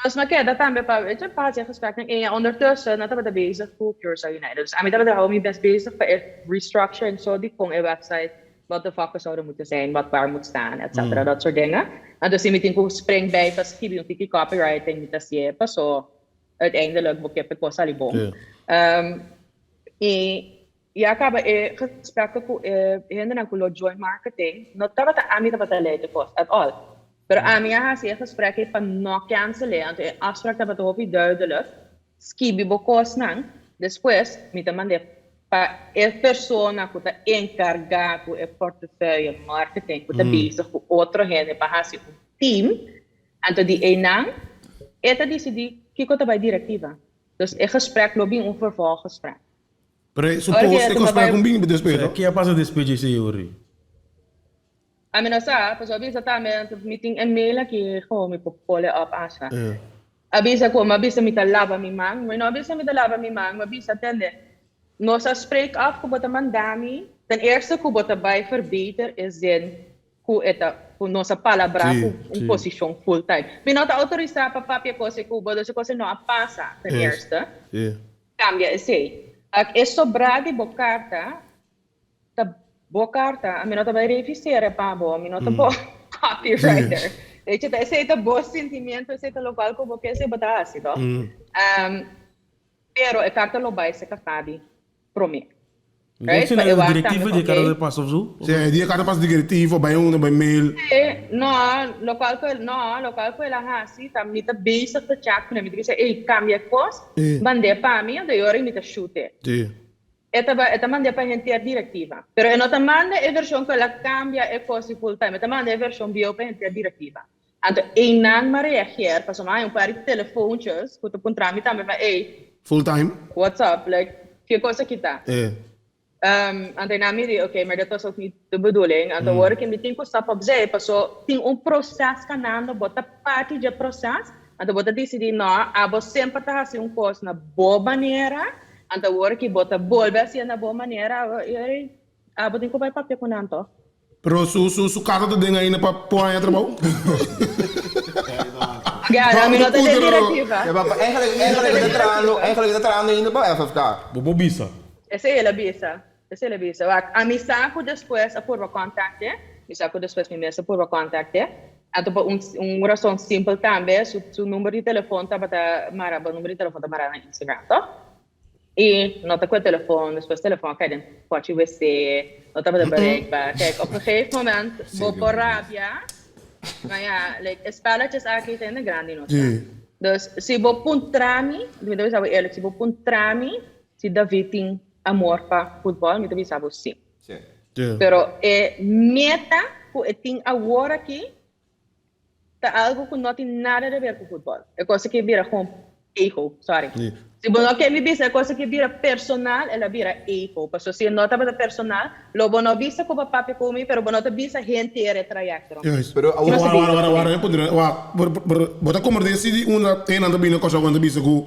Dus mi a keda tambe pa, weet je, pa hasi e gespreknan en ondertussen nan tabata bezig ku Curaçao United. Dus ami tabata hou mi best bezig pa e restructuring so di kon e website, wat de vakken zouden moeten zijn, wat waar moet staan, et cetera, dat soort dingen. Anto si mi tin ku spring bij pa skibi un tiki copywriting mi ta hasié paso uiteindelijk bo ke pa e kos sali bon. I ya kaba e gesprekken ku e hendenan ku lo join marketing no tabata ami tabata lei e kos at all. Pero ami a hasi e gesprek ei pa no cancel'é, anto e afspraak tabata hopi duidelijk, skibi bo kosnan, despues mi ta mand'é pa e persona ku ta enkargá ku e portefeuille marketing ku ta bezig ku otro hende pa hasi un team, anto di einan e ta disidí kiko ta bai direktiva. Dus e gesprek lo bin un vervolggesprek. Pero e suppose e kos ku bin despues no? Ke a pasa despues dje esei ori? Ami no sa, pasobra a bisa tambe mi tin e mail aki gewoon mi por pole op asha. A bisa ku mi a bisa mi ta laba mi man, mi no a bisa mi ta laba mi man, mi a bisa tende nos a spreek af ku bo ta manda mi, ten eerste ku bo ta bai verbeter e zin ku e ta ku nos a palabrá ku un posishon full time. Mi no ta outorisá pa papia kos ei ku bo, dus e kos ei no a pasa ten eerste. Kambia esei. Ak e sobrá di bo karta ta bo karta, ami no ta bai revisera pa bo, mi no ta bo copywriter. Weet je, esei ta bo sentimiento, esei ta lokual ku bo ke, esei bo ta hasi, toh? Pero e karta lo bai serka Fabi promé. Right? Pa e wak tambe di oké. Di pasa of zo? Sí, di e karta pasa direktivo, bai unda, bai mail. Sí, no, lokual ku el, no, lokual ku el a hasi ta mi ta bezig ta chat kuné, mi ta bisa, ey, kambia e kos, mand'é pa mi, anto e ora mi ta shoot e. Sí. E ta e ta mand'é pa henter direktiva. Pero e no ta manda e vershon ku el a kambia e kos di full time, e ta manda e vershon bieu pa henter direktiva. Anto einan m'a reageer, pasobra m'a haña un par di telefoontjes ku ta puntra mi tambe pa ey, Full time? What's up? Like, ke kos a kita? E. Anto einan mi di, oké, maar dit was ook niet de bedoeling. Anto awor ke mi tin ku stap opzij, paso tin un proses kanando, bo ta parti dje proses, anto bo ta disidí, no, abo semper ta hasi un kos na bo manera, anto awor ke bo ta bolbe hasié na bo manera, abo tin ku bai papia ku nan tòg. Pero su su su carta ta den ainda pa por haña trabou? Ya, mi no ta den directiva. Ya, pa eigenlijk eigenlijk e ta trahando eigenlijk e ta trahando ainda pa FFK. Bo por bisa. Esei el a bisa, esei el a bisa. Wak, ami sa ku despues a purba contact'e, mi sa ku despues mi mes a purba contact'e, anto pa un un rason simpel tambe, su su number di telefon tabata mara, bo number di telefon ta mara na Instagram, toh? I no ta ku e telefon, despues telefon a kai den pochi wc, no tabata bereikbaar. Kijk, op een gegeven moment bo por rabia, ma ya, like, e spelletjes aki ta hende grandi no sa. Dus si bo puntra mi, mi ta bisa bo eerlijk, si bo puntra mi si David tin amor pa futbol, mi ta bisa bo si. Pero e meta ku e tin awor aki Ta algo ku no tin nada de ver ku futbol. E kos aki bira gewoon ego, sorry. Si bo no ke mi bisa e kos aki bira personal, el a bira ego. Pasobra si e no tabata personal, lo bo no bisa ku bo papia ku mi, pero bo no ta bisa henter e trayekto. Pero awor. Wara, wara, wara, wara, puntra, wak, bo ta komprende si di unda e nan ta bini Kòrsou ku nan ta bisa ku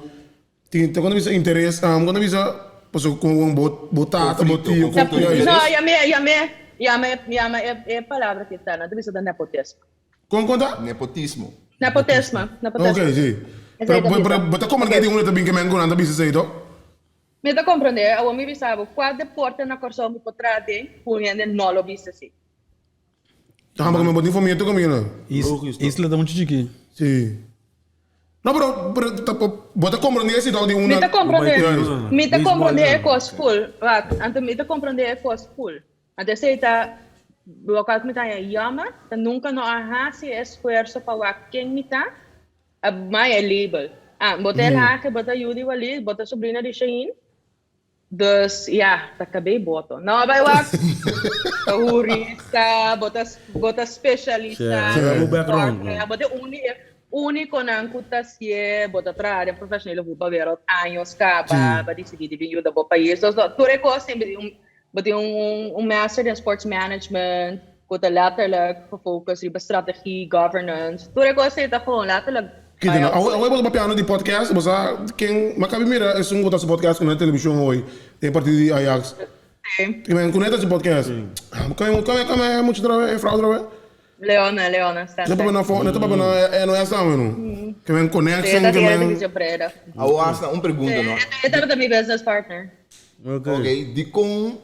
tin, ta kuando bisa interes, kuando bisa pasobra ku bo, bo tata, bo tio, ku. No, yam'é, yam'é, yam'é, yama e palabra ki ta, nan ta bisa ta nepotismo. Kon kon ta? Nepotismo. Nepotismo, nepotismo. Ok, si. Esei Pero, ta pero bisa. bo ta komprendé Ok. di unda ta bin ke men ku nan ta bisa esei to? Mi ta komprendé. Awor mi bisa bo, kua deporte na Kòrsou mi por traha den ku un hende no lo bisa si? Ta hamba bo tin famia tur kaminda. Isla ta muchu chiki. Si. No pero pero ta bo ta komprondé si tok di Mi una. ta komprondé, mi ta komprondé e kos full. Wak, anto mi ta komprondé e kos full. Anto esei ta lokual ku mi ta haña jammer, ta nunka no a hasi e esfuerso pa wak ken mi ta, a mai e label. Ah, bo ta Elhage, bo ta yu di Walid, bo ta sobrina di Shahin. Dus ya, ta kab'é boto. No a bai wak, ta hurista, bo ta bo ta specialista, Sera bo background. Bo ta e úniconan ku ta hasié, bo ta traha den profesionele voetbalwereld años kaba, bo a disidí di bin yuda bo pais. Dus tur e kos tin bo tin un master den sports management ku ta letterlijk gefocus riba strategie, governance, tur e kos ei ta gewoon letterlijk. Kiko no? Awe awe bo ta papiando di podcast, bo sa ken, m'a kabi mira esun ku ta hasi podcast ku na televishon hoy den partido di Ajax. Sí. I men ku no ta hasi podcast. Kome kome kome e mucha otra e frou otra be? Leona, Leona, sta. No ta papia na fo, no ta papia na NOS tambe no. Ke men connection, ke men. Awo hasta un pregunta no. E tabata mi business partner. Ok, dikon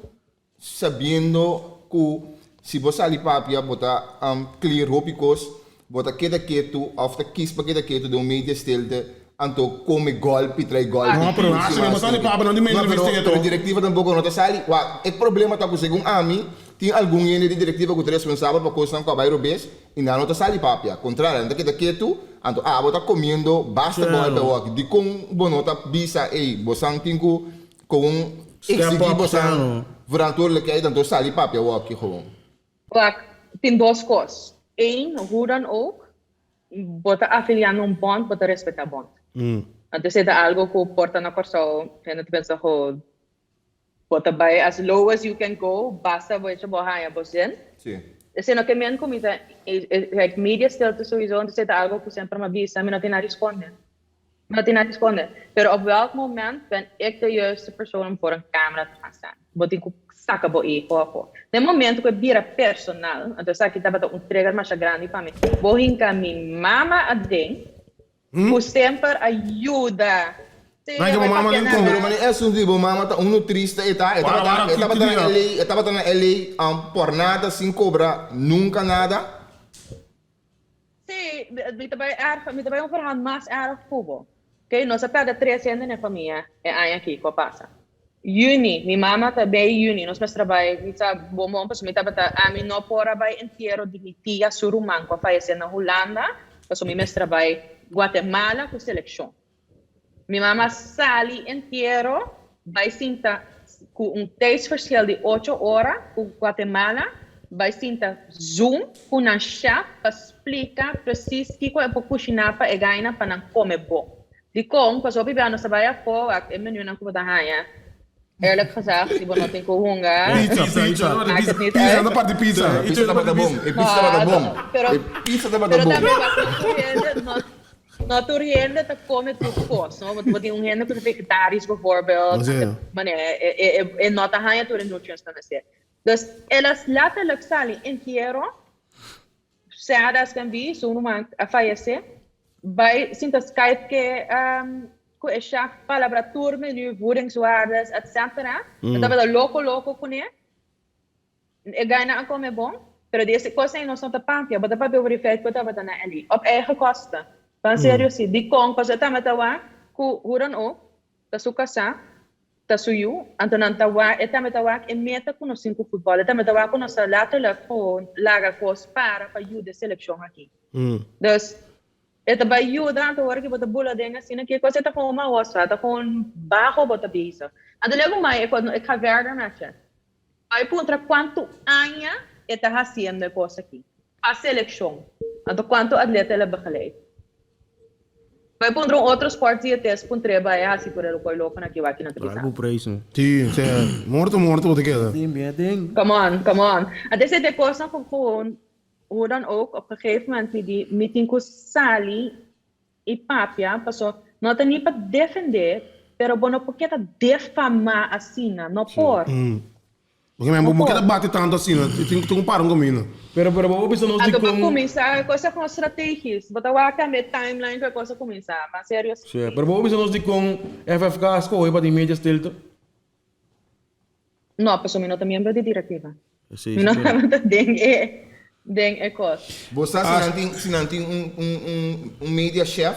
sabiendo ku si bo sali papia bo ta clear hopi kos, bo ta keda ketu of ta kis pa keda ketu den un media stilte, anto come golpi trai golpi. No, pero haci bo sali papia no di media stilte. Pero directiva tampoco no ta sali. Wak, e problema ta ku segun ami tin algun hende di directiva ku ta responsabel pa kosnan ku a bai robes i nan no ta sali papia. Contrario, nan ta keda ketu, anto abo ta comiendo basta golpi awor. Dikon bo no ta bisa ey bosan tin ku Con exigi bosan verantwoordelijkheid anto sali papia woki gewoon. Wak, tin dos cos. Eén, hoe dan ook, bo ta afilia na un bond, bo ta respeta bond. Anto esei ta algo cu por ta na Corsou, hende ta pensa cu bo ta bay as low as you can go, basta bo hecho bo haya bo zin. Sí. Esei no ke men cu mi ta, like media stilte souiso, anto esei ta algo cu semper mi a bisa, mi no tin na responde. No tin na responde. Pero op welk moment ben ik de juiste persoon om voor een camera te gaan staan? Bo tin ku saka bo ego afo. Den momento ku e bira personal, anto esaki tabata un trigger masha grandi pa mi, bo hinka mi mama aden, ku semper a yuda. Sí, Nan ke bo mama den Pero mane e asunto di bo mama ta uno triste e ta, e tabata, e tabata na LA, e tabata na LA por nada sin cobra nunca nada. Sí, mi ta bai erg, mi ta bai un verhaal mas erg ku bo. Oké, nos a pèrdè tres hende na e famia e aña aki ku a pasa. Yüni, mi mama ta bei yüni, nos mester a bai, mi sa bon bon pasobra mi tabata, ami no por a bai entiero di mi tia su ruman ku a fayesé na Hulanda, pasobra mi mester a bai Guatemala ku selekshon. Mi mama sali entiero bai sinta ku un tijdsverschil di ocho ora ku Guatemala bai sinta zoom ku nan chef pa splika precies kiko e por kushiná pa e gaina pa nan kome bon. Dikon? Pasobra hopi bia nos ta bai afó wak e menunan ku bo ta haña eerlijk gezegd si bo no tin ku hunga Pizza, pizza. maakt het niet Pizza, uit. no parti pizza. E pizza tabata bon, e pizza tabata bon. Pero E pizza tabata pero bon. tambe wak no tur hende no No tur hende ta come tur cos, no? Bo tin un hende cu ta vegetarisch bijvoorbeeld, Así. manera e no ta haña tur e nutrients cu mester. Dus el a letterlijk sali entiero, sad as can be, su ruman a fayece, bay sinta Skype ke cu e chef palabra tur menu, voedingswaardes, etcetera. E tabata loco loco cune. E gainan a come bon, pero di ese cos ei nos no ta papia. Bo ta papia over di feit cu e tabata na LA. Op eigen kosten. Ban serio si. Dicon? Pasobra e tambe ta wak cu hoe dan ook, ta su casá, ta su yu, anto nan ta wak, e tambe ta wak e meta cu nos tin cu futbol. E tambe ta wak cu nos ta letterlijk gewoon laga cos para pa yuda e seleccion aki. Dus, e ta bay yuda, anto ora cu bo ta bula den asina, ki cos e ta gewoon mahosa, ta gewoon baho bo ta bezig. Anto lego mai e cos, ik ga verder met je. Bai puntra kuantu aña e ta hasiendo e kos aki. Pa selekshon. Anto kuantu atleta el a begeleid. Bai puntra un otro sport dietist puntr'é bai a hasi tur e lokoi lokonan aki wak nan ta bisa. Algu preis no. Sí, sea, morto morto bo ta keda. Tin bien tin. Come on, come on. Anto esei ta e kosnan ku gewoon hoe dan ook op gegeven moment mi di mi tin ku sali i papia paso no ta ni pa defende pero bo no por keda defama asina no por. Porque men bo keda bati tanto asina tin tin un para un camino. Pero pero bo bisa nos Anto pa dikon. cuminsa cosa con strategisch bo ta wak tambe timeline cu e cosa cuminsa mas serio Sí, pero bo bisa nos dikon FFK a scoge pa tin media stilte. No paso mi no ta miembro di directiva Sí, mi no sí. tabata den e. Den e kos. Bo sa si nan tin si nan tin un un un un media chef?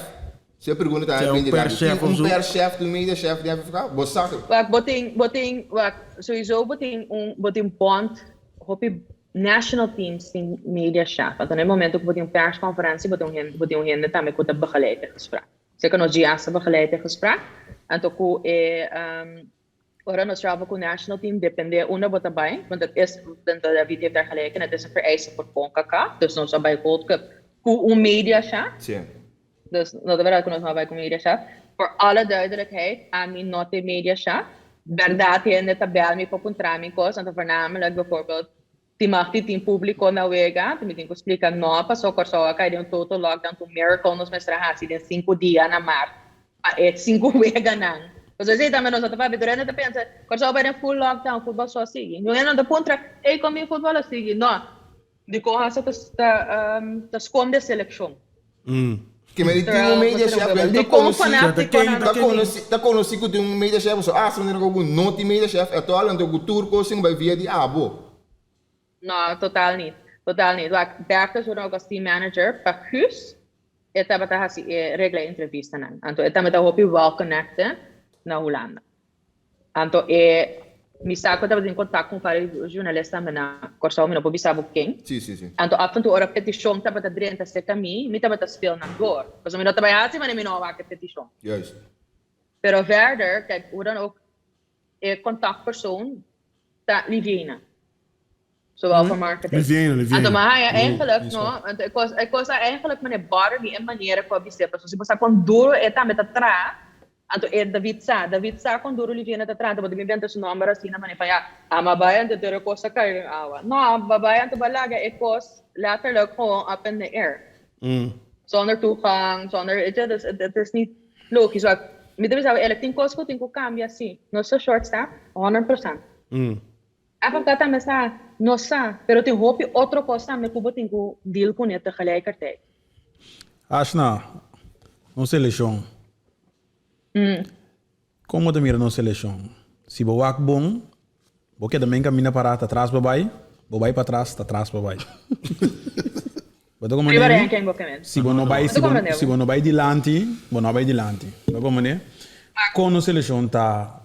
Si e pregunta ta Sea un media per tin chef of un zo. per chef tin un media chef den FFK? Bo sa ke. Wak bo tin bo tin wak sowieso bo tin un bo tin bond hopi national teams tin media chef anto na e momento ku bo tin un persconferentie bo tin un hende bo tin un hende tambe ku ta begeleid e gesprek. Zeker nos GS ta begeleid e gesprek anto ku e Ora nos travel cu national team depende unda bo ta bay, want het is, David heeft daar gelijk in, het is een vereiste voor Concacaf, dus nos a bay Gold Cup cu un media chef. Sí. Dus no ta verdad cu nos no a bay cu media chef. Voor alle duidelijkheid, ami no ta e media chef. Berdad hende ta bel mi pa puntra mi cos, anto voornamelijk bijvoorbeeld tin mag di tin publico na wega, anto mi tin cu splica no, paso Corsou a cay den un total lockdown, un miracle nos mester a haci den cinco dia na maart. Pa e sinku weganan. Pasobra esei tambe nos no ta papia. Tur hende ta pensa, Kòrsou bai den full lockdown, futbòl so a sigui. Niun hende no ta puntra, ey kon bin futbòl a sigui? No. Dikon hasta ta ta ta skonde selekshon. Ke men di tin un media chef, men ta konosí, ta konosí, ta konosí ku tin un media chef, pasobra asta manera ku no tin media chef at all, anto ku tur kos tin ku bai via di abo. No, total niet. Total niet. Wak, Bertus wordt ook als team manager pa Guus. E tabata hasi e regla e entrevistanan. Anto e tambe ta hopi well connected na Hulanda. Anto e mi sa ku tabata in contact ku un par di journalist tambe na Kòrsou, mi no por bisa bo ken. Sí, sí, sí. Anto af en toe ora petishon tabata drenta serka mi, mi tabata speel nan door. Pasobra mi no ta bai hasi manera mi no a wak e petishon. Juist. Pero verder, kijk, hoe dan ook, e contactpersoon ta Liviena. Zowel voor marketing. Liviena, Liviena. Anto mi haya eigenlijk, no, anto e cos, e cos a eigenlijk mane bother mi e manera cu a bis'é, pasobra si bo sa con duro e tambe ta traha, anto e David sa, David sa con duro Liviena ta traha, anto bo ta bin benta su nomber asina mane van ya, ama bay anto tur e cos a cay den awa. No, ba bay anto ba laga e cos letterlijk gewoon up in the air. Zonder toegang, zonder, weet je, dus het is niet logisch. Wak, mi ta bisa bo eerlijk, tin cos cu tin cu cambia si. Nos ta short staff, 100%. FFK tambe sa, nos sa, pero tin hopi otro cos tambe cu bo tin cu deal cune tegelijkertijd. Ashna, nos seleccion. Kon bo ta mira nos selekshon? Si bo wak bon, bo keda men kaminda pará ta tras bo bai, bo bai patras ta tras bo bai. Bo ta komprendé mi? Si bo no bai, si bo, si bo no bai dilanti, bo no bai dilanti. Bo ta komprendé? Kon nos selekshon ta.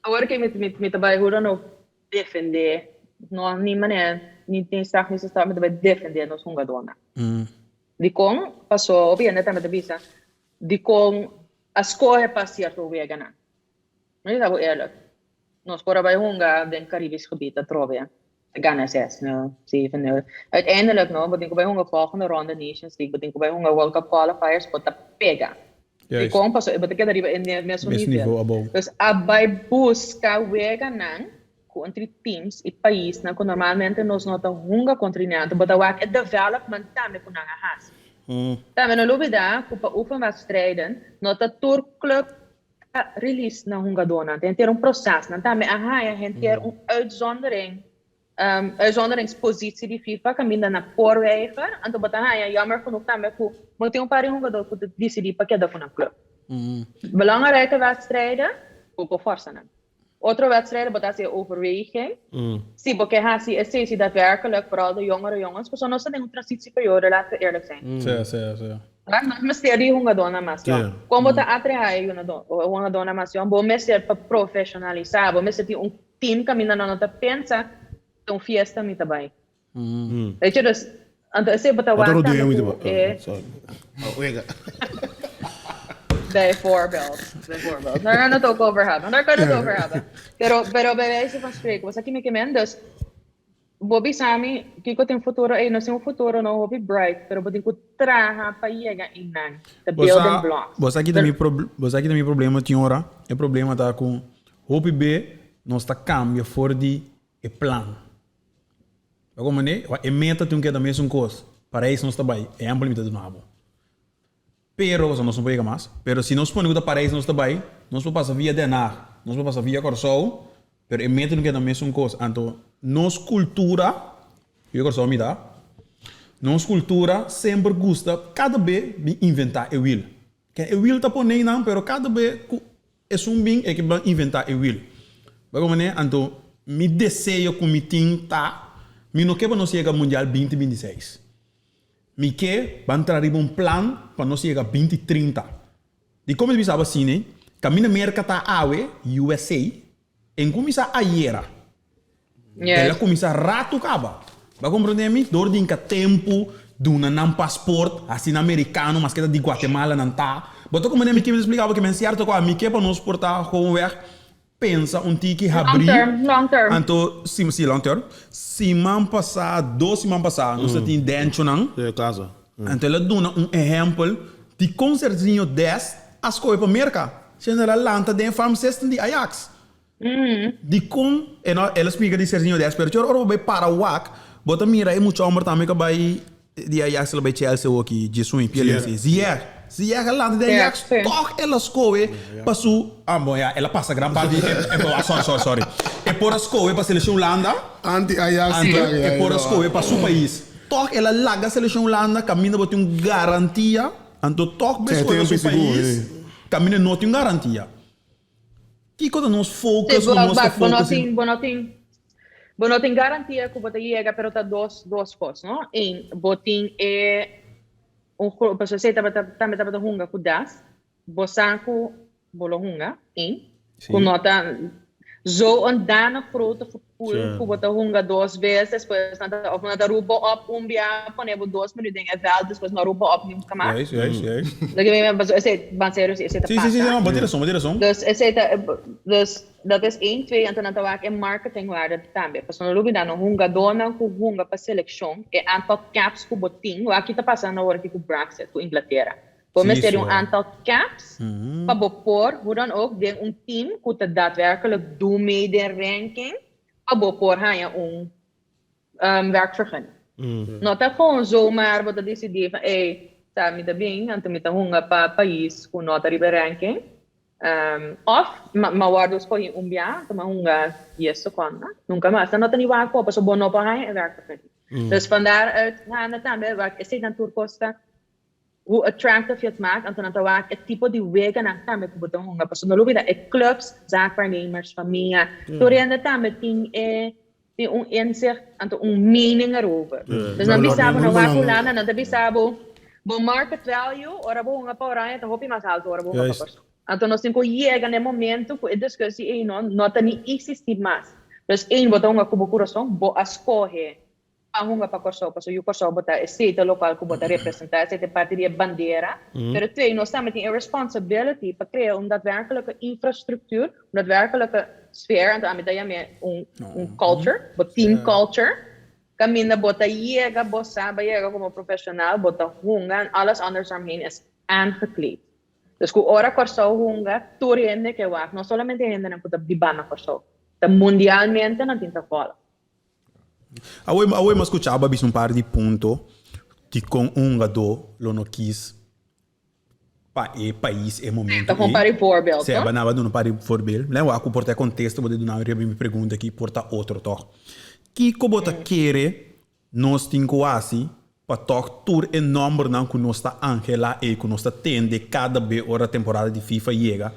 Awor ke mi, mi, mi ta bai hura no defendé, no ni manera, ni ni stap ni stap, mi ta bai defendé nos hungadónan. Dikon? Paso hopi hende tambe ta bisa, Dikon a skohe pa sierto weganan? Mi ta bisa bo eerlijk, nos por a bai hunga den Caribisch gebied atrobe, ta gana 6-0, 7-0. Uiteindelijk no, bo tin ku bai hunga volgende ronde Nations League, bo tin ku bai hunga World Cup Qualifiers, bo ta pega. Dikon? Pasobra bo ta keda riba e mesun nivel. Dus a bai buska weganan kontra teams i paisnan ku normalmente nos no ta hunga kontra nan, anto bo ta wak e development tambe ku nan a hasi. Tambe no lubida ku pa oefenwedstrijden no ta tur club ta release nan hungadónan, ta henter un proses, nan tambe a haña henter un uitzondering, uitzonderingspositie di FIFA kaminda nan por weiger, anto bo ta haña jammer genoeg tambe ku bo tin un par di hungadó ku ta disidí pa keda ku nan club. Belangrijke wedstrijden, bo por forsa nan. Otro wedstrijden bo ta hasi e overweging. Si bo ke hasi esei, si daadwerkelijk, vooral de jongere jongens, pasobra nos ta den un transitieperiode, laten we eerlijk zijn. Sí, sí, sí. Nos mester di hungadónan mas yòn. Kon bo ta atrae e hungadónan mas yòn? Bo mester pa profesionalisá, bo mester tin un team kaminda nan no ta pensa, ta un fiesta mi ta bai. Weet je, dus, anto esei bo ta wak tambe ku e. Bijvoorbeeld, bijvoorbeeld. Daar gaan we het ook over hebben. Daar kunnen we het over hebben. Pero, pero bij wijze van spreken, bo sa ki mi ke men? Dus, bo bisa mi, kiko tin futuro? Ey, nos tin un futuro no hopi bright, pero bo tin ku traha pa yega einan. The building blocks. Bo sa ki ta mi bo sa ki ta mi problema tin ora? E problema ta ku hopi be nos ta kambia for di e plan. Bo comprende? Wa e meta tin keda mesun kos. Parijs nos ta bai. Ehempel mi ta duna bo. Pero, pasobra nos no por yega mas. Pero si nos pone ku ta Parijs nos ta bai, nos por pasa via Den Haag, nos por pasa via Kòrsou, pero e meta tin keda mesun kos. Anto nos kultura, yu Kòrsou mi ta, nos kultura semper gusta kada be bin inventá e wiel. Ke e wiel ta pone einan, pero kada be ku Esun bin e ke ban inventa e wiel. Bo como ne? Anto mi deseo ku mi tin ta. Mi no ke pa nos yega Mundial 2026. Mi ke ban traha riba un plan pa nos yega 2030. Dikon mi ta bisa bo asina? Kaminda Merka ta awe, USA, En kuminsá ayera. El a kuminsá ratu kaba. Bo a komprondé mi? Dor di inka tempu, duna nan pasport, hasi nan merikano maske ta di Guatemala nan ta. Bo ta komprendé mi ke mi ta splika bo ke men sierto ku ami ke pa nos por ta gewoonweg pensa un tiki habrí. Long term, long term. Anto, si, si long term. Siman pasá, dos siman pasá, nos ta tin denchonan. Anto el a duna un ehèmpel di kon Serginho Dest a skohe pa Merka. Siendo el a lanta den e farm system di Ajax. Dikon e no, el a splika di Serginho Dest, pero ora bo bai para wak, bo ta mira e mucha homber tambe ku a bai di Ajax el a bai Chelsea awoki, Djesui, PLNC. Ziyech. Ziyech a lanta den Ajax, tòg el a skohe pa su, ah bon ya, el a pasa gran parti di e, sorry, sorry, sorry. E por a skohe pa selekshon Hulanda, Anti-Ajax. anto e por a skohe pa su pais. Tòg el a laga selekshon Hulanda kaminda bo tin un garantia, anto tòg bo escoge su pais kaminda no tin un garantia. Kiko ta nos focus ku nos ta focus riba? Bo no tin, bo no tin garantia ku bo ta yega pero ta dos dos kos no. Eén, bo tin e un grupo, pasobra esei tabata tambe tabata hunga ku das, bo sa ku bo lo hunga, één, ku no ta zo een danig grote gevoel ku bo ta hunga dos bes, despues nan ta, of nan ta roep bo op un bia, pone bo dos minuut den e veld, despues no roep bo op nunka mas. Juist, juist, juist. Loke mi men, pasobra esei, ban serio si, esei ta Sí, sí, sí, pasa. no, bo tin rason, bo tin rason. Dus esei ta, dus dat is één, twee, anto nan ta wak e marketingwaarde tambe. Pasobra no lubida no, hungadónan ku hunga pa selekshon, e aantal caps ku bo tin, wak ki ta pasando awor aki ku Brexit, ku Inglatera. Bo mester di un aantal caps pa bo por, hoe dan ook, den un team ku ta daadwerkelijk doe mee den ranking, pa bo por haña un werkvergunning. No ta gewoon zomaar bo ta disidí van ey, sa mi ta bin, anto mi ta hunga pa pais ku no ta riba e ranking. Of m'a wòrdu skohí un bia, anto m'a hunga dies sekonda, nunka mas. Nan no ta ni wak por, pasobra bo no por haña e werkvergunning. Dus van daaruit gaande tambe, wak esei nan tur kos ta. Hoe attractive je het maakt, anto nan ta wak e tipo di weganan tambe ku bo ta hunga, pasobra no lubida e clubs, zaakwaarnemers, famia, tur hende tambe tin e tin un inzicht anto un mening erover. Dus nan bisa bo, nan wak Hulanda, nan ta bisa bo, bo market value ora bo hunga pa Oranje ta hopi mas alto ora bo hunga pa Kòrsou. Anto nos tin ku yega na e momento ku e discussie ei no no ta ni existi mas. Dus één, bo ta hunga ku bo kurason, bo a skohe pa hunga pa Kòrsou, pasobra yu Kòrsou bo ta esei ta lokual ku bo ta representá, esei ta e parti di e bandera. Pero twee, nos tambe tin e responsibility pa krea un daadwerkelike infrastruktuur, un daadwerkelike sfeer, anto ami ta yam'é un un culture, bo team culture, kaminda bo ta yega, bo sa bo yega komo profeshonal, bo ta hunga en alles anders eromheen is aangekleed. Dus ku ora Kòrsou hunga, tur hende ke wak, no solamente e hendenan ku ta biba na Kòrsou, ta mundialmente nan tin ta follow. Awe awe mi a skucha bo a bisa un par di punto dikon un hungadó lo no kis pa e pais e momento Ta un par ei. di voorbeeld, Sí, no? bo a duna un par di voorbeeld. Lei wak ku por ta e kontesto bo ta duna riba mi pregunta aki por ta otro tòg. Kiko bo ta kere nos tin ku hasi pa tòg tur e nòmbernan ku nos ta anhelá ei ku nos ta tende kada be ora temporada di FIFA yega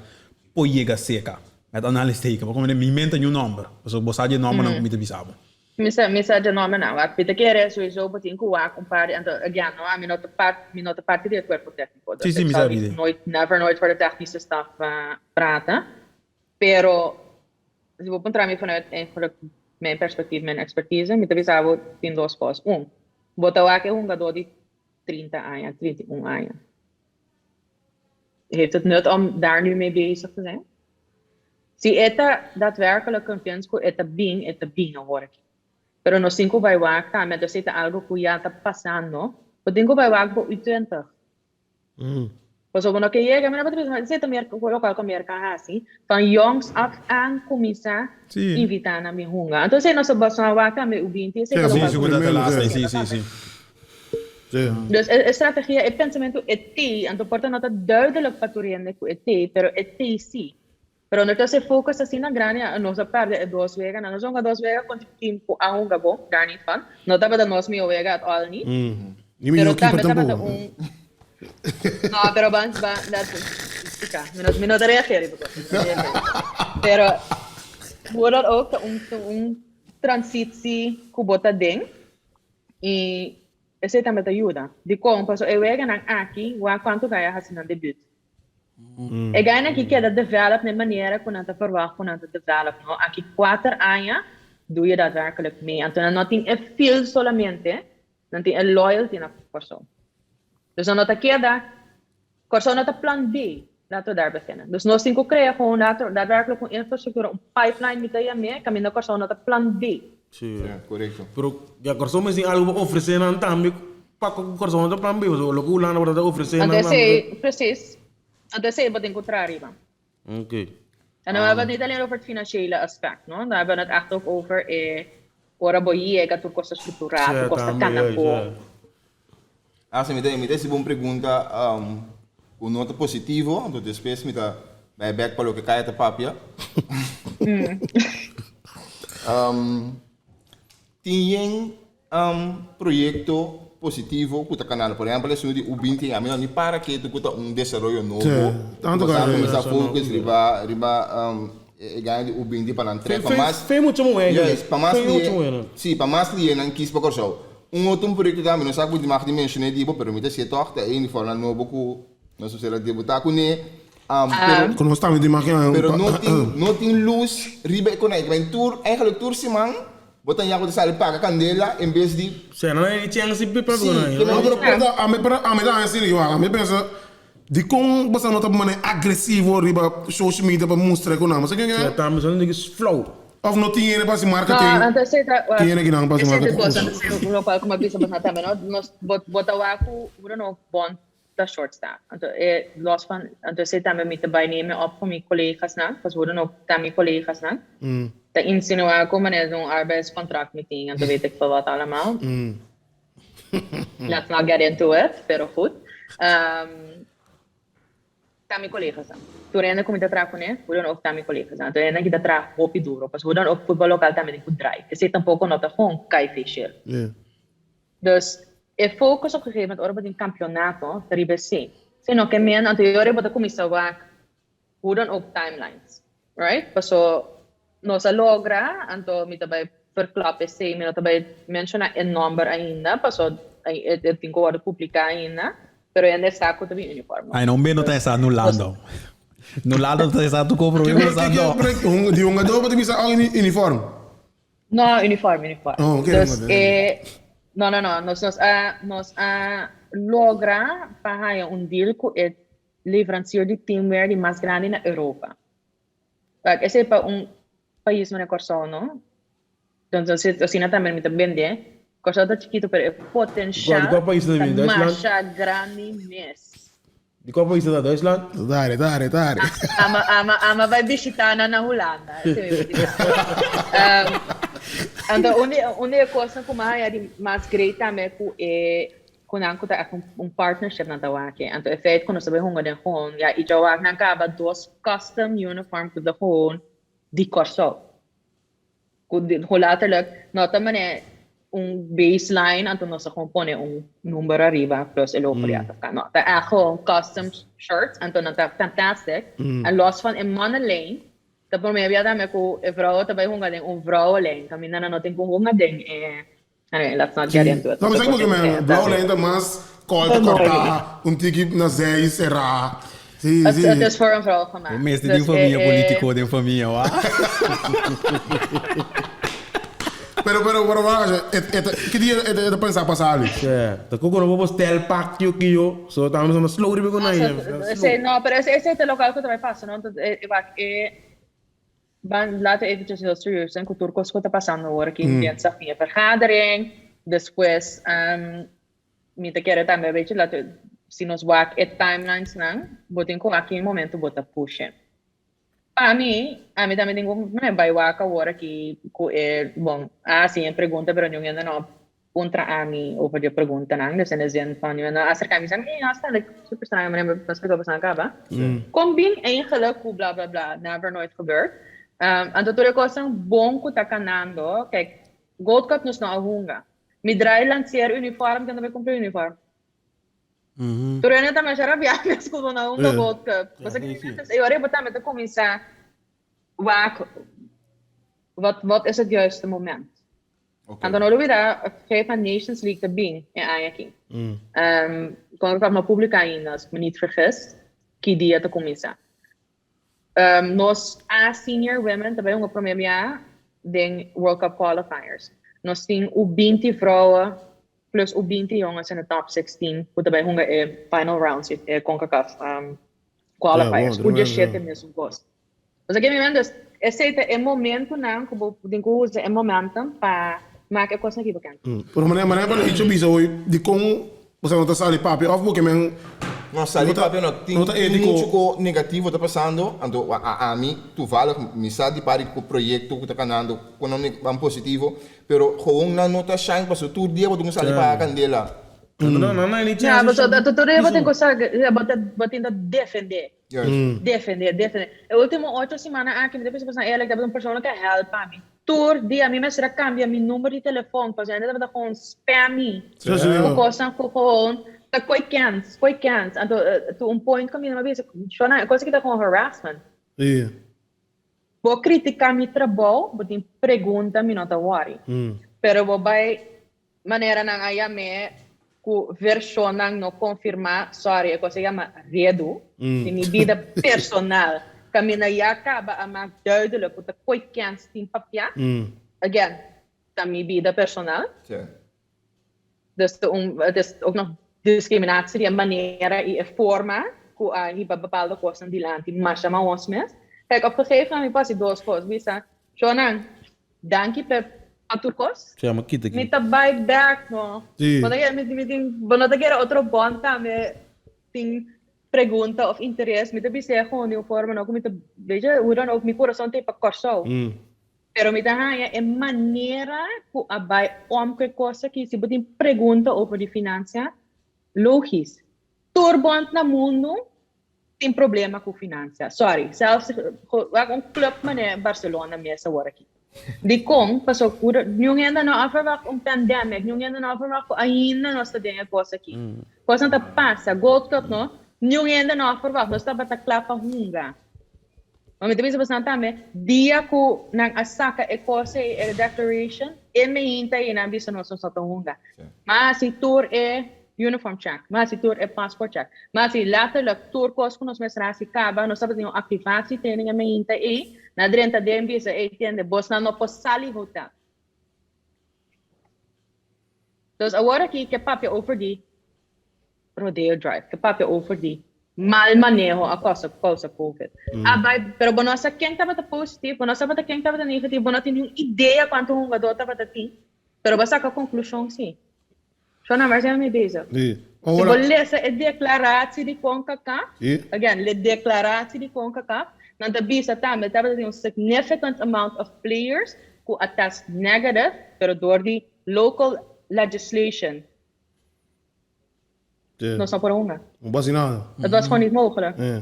por yega seka? Met aanhalingstekens, bo komprende? Mi menta niun nòmber, pasobra bo sa di e nòmbernan ku mi ta bisa bo. Mi sa, mi sa dje nòmbernan. Wak, mi ta kere souiso bo tin ku wak un par di, anto, again, no, ami no ta part, mi no ta parti di e kuerpo tékniko, Sí, dus sí, ik mi zal sa niet di. nooit, never nooit voor de technische staf praten. Pero, si bo puntra mi vanuit eigenlijk mijn perspectief, mijn expertise, mi ta bisa bo tin dos kos. Un, bo ta wak e hungadó di 30 aña, 31 aña. Heeft het nut om daar nu mee bezig te zijn? Si e ta daadwerkelijk convinced ku e ta bin, e ta bin awor aki. Pero nos tin ku bai wak tambe, anto esei ta algo ku ya ta pasando, bo tin ku bai wak bo U20. Pasobra bo no ke yega, mi no por ta bisa, esei ta mer lokual ku Merka a hasi, van jongs af aan kuminsá invitá nan bin hunga. Anto esei nos ta basá wak tambe U20, esei ta Sí, lokual sí, ku ku ta Merka laatste, a sí, hasi sí, tambe. sí. Dus e strategia, e pensamentu e tei, anto por ta no ta duidelijk pa tur hende ku e tei, pero e tei si. Pero ondertussen e focus ta asina grandi, nos a perde e dos weganan. Nos a hunga dos wega kontra un team ku a hunga bon, daar niet van. No tabata nos mihó wega at all ni. Ni mihó Pero keeper tambe tabata tampoco. un No, pero ban, ban, dat, escucha, mi no, mi no ta reageer riba kos, mi no ta reageer. Pero hoe dan ook ta un, ta un. transitie ku bo ta den i esei tambe ta yuda. Dikon? Pasobra e weganan aki wak kuantu gai a hasi nan debut. E gainan aki keda develop na e manera ku nan ta verwacht ku nan ta develop, no? Aki kuater aña doe je daadwerkelijk mee. Anto nan no tin e feel solamente, nan tin e loyalty na Kòrsou. Dus nan no ta keda, Kòrsou no ta plan B, laten we daar beginnen. Dus nos tin ku krea gewoon daadwerkelijk un infrastruktura, un pipeline mi ta yam'é, kaminda Kòrsou no ta plan B. Sí. Ja, korekto. Pero ya Kòrsou mester tin algu pa ofresé nan tambe pa ku Kòrsou no ta plan B, pasobra loke Hulanda por ta ofresé nan Anto tambe. esei, precies. Anto esei bo tin ku traha riba. Ok. En dan hebben we het niet alleen over het financiële aspect, no? Dan hebben we het echt ook over e ora bo yega tur kos ta strukturá, tur kos ta kana bon. Ah, si mi ta mi ta hasi bo un pregunta ku no ta positivo, anto despues mi ta bai bek pa loke Kaya ta papia. Tin yen proyekto positivo ku ta kanando, por ehèmpel esun di U binti, ami no ni para ketu ku ta un desaroyo nobo, ku boso a kuminsá focus riba riba e gana di U binti pa nan trek pa mas, juist, pa mas lihe, si, pa mas lihe nan kis pa Kòrsou. Un otro un proyekto tambe, no sa ku mi mag di menshoné di bo, pero mi ta sié tòg, ta e uniformnan nobo ku nos mester a debutá kuné, pero Ku nos tambe tin mag pero no tin no tin lus riba e konai. Kiba tur, eigenlijk tur siman bo ta yaku ta sali paga kandela en bes di. Sè, nan a di chèns di papia Sí, ku nan. ke No, pero pero ta ami pero ami ta haña asina igual. Ami pensa dikon boso no ta manera agresivo riba social media pa mustra ku nan. Bo sa ken Sè, ke? tambe son di flow. Of no tin hende pa hasi No, marketing? anto esei ta, Tin hende kinan pa hasi esei ta marketing? kos, anto esei lokual ku mi a bisa boso tambe, no? Nos, bo, bo ta wak ku hoe dan ook bond ta short staff. Anto e los van, anto esei tambe mi ta bai neem op ku mi kolegasnan, pas hoe dan ook ta mi kolegasnan. Ta insinuá ku manera di un arbeidscontract mi tin, anto weet ik veel wat allemaal. Let's not get into it, pero goed. Ta mi kolegasnan. Tur hende ku mi ta traha kuné, hoe dan ook ta mi kolegasnan. Tur hende ki ta traha hopi duro, pas hoe dan ook futbòl lokal tambe tin ku drai. Esei tampoko no ta gewoon kai feesje. Dus e focus op gegeven moment ora bo tin kampionato ta riba esei. Si no ke men anto e ora bo ta kuminsá wak hoe dan ook timelines, right? Paso nos a logra, anto mi ta bai verklap esei, mi no ta bai menshoná e nòmber ainda, paso e tin ku wòrdu publiká ainda, pero hende sa ku ta bin uniform. Ai no un no ta esa anulando. Nulando ta esa tu compromiso Ke ke di hungadó bo ta bisa uniform? No, uniform, uniform. Oh, oké, Dus maar- eh, no, no, no, nos, nos a, nos a logra pa haya un deal ku e leverancier di teamwear di mas grandi na Europa. Kijk, esei pa un pais manera Kòrsou, no? Entonces, asina tambe mi ta bende. Kòrsou ta chikitu, pero e potencial Di kua pais ta ta bini? Duitsland? masha grandi mes. Di kua pais ta ta? Duitsland? Dale, dale, dale. Ama, ama, ama bai bishita nan na Hulanda. Esei mi por bisa. Anto, un di, un di e kosnan ku mi a haña di mas great tambe ku e ku nan ku ta echt un, un partnership nan ta wak. Anto e feit ku nos ta bai hunga den gewoon, ya, i dja wak nan kaba dos custom uniform ku ta gewoon di Kòrsou. Ku di, ku letterlijk no ta manera un baseline anto nos ta gewoon pone un number ariba plus e logo di AFK. No, ta echt gewoon custom shirts anto nan ta fantastic. En los van e mannenlijn, ta prome bia tambe ku e vrouwen ta bai hunga den un vrouwenlijn, kaminda nan no tin ku hunga den e Anyway, let's not get into it. No, mi sa ki men blauw lijn ta mas kòrta kòrta, un tiki na zij será. Sí, sí. Het is voor een vrouw gemaakt. Bo mester tin famia politico den famia, wa. Pero, pero, pero, wacht, et, et, ki dia e ta pensa pa sali? Sí, ta ku kono bo stel pak kio kio, so ta mi slow riba ku nai. Sí, no, pero ese ese ta local ku ta bai pasa, no? Wak, e Ban laten we eventjes heel serieus zijn, ku tur kos ku ta pasando awor aki, dinsdag tin e vergadering, despues mi ta kere tambe weet je, laten si nos wak e timelines nan, bo tin ku wak ki momento bo ta pushe. Pa mi, ami tambe tin ku bai wak awor aki ku e, bon, a hasi e pregunta pero niun hende no puntra ami over di e preguntanan, dus in de zin van, niun hende no acerca mi bisa, hey, hasta, like, super straño, manera mi a splika boso nan kaba. Kon bin eigenlijk ku bla bla bla, never nooit gebeurd. Anto tur e kosnan bon ku ta kanando, kijk, Gold Cup nos no a hunga. Mi draai lanceer uniform, ken ta bai kumpra uniform? Tur hende ta masha rabiá mes ku bo no a hunga Gold Cup. Pasobra e ora bo tambe ta kuminsá wak. Wat, wat is het juiste moment? Oké. Anto no lubida, FIFA Nations League ta bin e aña aki. Um, CONCACAF no publica ainda, als ik me niet vergis, ki dia ta cuminsa. Um, nos A Senior Women ta bay hunga prome bia den World Cup Qualifiers. Nos tin U20 vrouwen plus U20 jongens in de top 16 cu ta bay hunga e final rounds, e CONCACAF um, Qualifiers. Ja, bon, U17 mesun cos. Osea ke mi men dus esei ta e momentunan ku bo tin ku usa e momentum pa maka e kosnan ki bo ken. Pero manera manera pa Icho bisa hoy dikon boso no ta sali papia of bo ke men No sali papia no tin no ta etiko. mucho ko negativo ta pasando anto a ami toevallig mi sa di pari ku proyecto ku ta kanando ku nan ban positivo pero gewoon nan no ta shine pasobra tur dia bo tin ku sali paga kandela. No no no ni Ja, chance pasobra tur dia bo tin ku sa bo tin ta defende. Juist. Defende, defende. E ultimo ocho simannan aki mi ta pensa pasobra eerlijk tabata un persona ku a helpa mi. Tur dia mi mester a kambia mi number di telefon pasobra hende tabata gewoon spam mi ku kosnan ku gewoon ta koi kens, koi kens. Anto to un point ku mi a bisa, shona e kos aki ta gewoon harassment. Bo kritika mi trabou, bo tin pregunta mi no ta worry. Pero bo bai Manera nan a yam'é ku vershonnan no konfirmá, sorry, e kos a yama redu, di mi bida personal, kaminda ya kaba a mak duidelijk ku ta koi kens tin papiá, again, ta mi bida personal. Dus ta un, het is ook nog discriminatie di e manera i e forma ku a hiba bepaalde kosnan dilanti masha mahos mes. Kijk, op gegeven moment mi por hasi dos kos, bisa, Shownan, Danki p'e pa tur kos. Sea, ma kita Mi ki. ta bai bek no. Sí. Bo ta kere mi mi tin bo no ta kere otro bon tambe tin pregunta of interes mi ta bis'é gewoon di un forma no ku mi ta weet je hoe dan ook mi kurason ta pa Kòrsou. Pero mi ta haña e manera ku a bai om ku e kos aki si bo tin pregunta over di finansia logis tur bond na mundu tin problema cu financia. Sorry, zelfs wak un club mane Barcelona mes awor aki. Dicon? Paso cu niun hende no a verwacht un pandemic, niun hende no a verwacht cu ainda nos ta den e cos aki. Cosnan ta pasa, Gold Cup no, niun hende no a verwacht, nos tabata cla pa hunga. Ma mi ta bisa bosonan tambe, dia cu nan a saca e cos ey, e declaration, e meinta ey nan a bisa nos nos no ta hunga. Ma haci tur e uniform check, ma haci tur e passport check, ma haci letterlijk tur cos cu nos mester haci caba, nos tabatin un activatie training e meinta ey, nan a drenta den bisa, ey tende, bosnan no por sali hotel. Dus awor aki ke papia over di Rodeo Drive, ke papia over di mal maneho a causa causa covid. A bai, pero bo no sa ken tabata positief, bo no sabata ken tabata negatief, bo no tin niun idea cuanto hungador tabata tin, pero bo a saca conclusion si. Shona, waar zijn we mee bezig? Sí. Si bo lesa e declaratie di Concacaf, again, le declaratie di Concacaf, nan ta bisa tambe tabata tin un significant amount of players cu a test negative, pero door di local legislation nos no por hunga. No por haci nada. Het was gewoon niet mogelijk. Ja.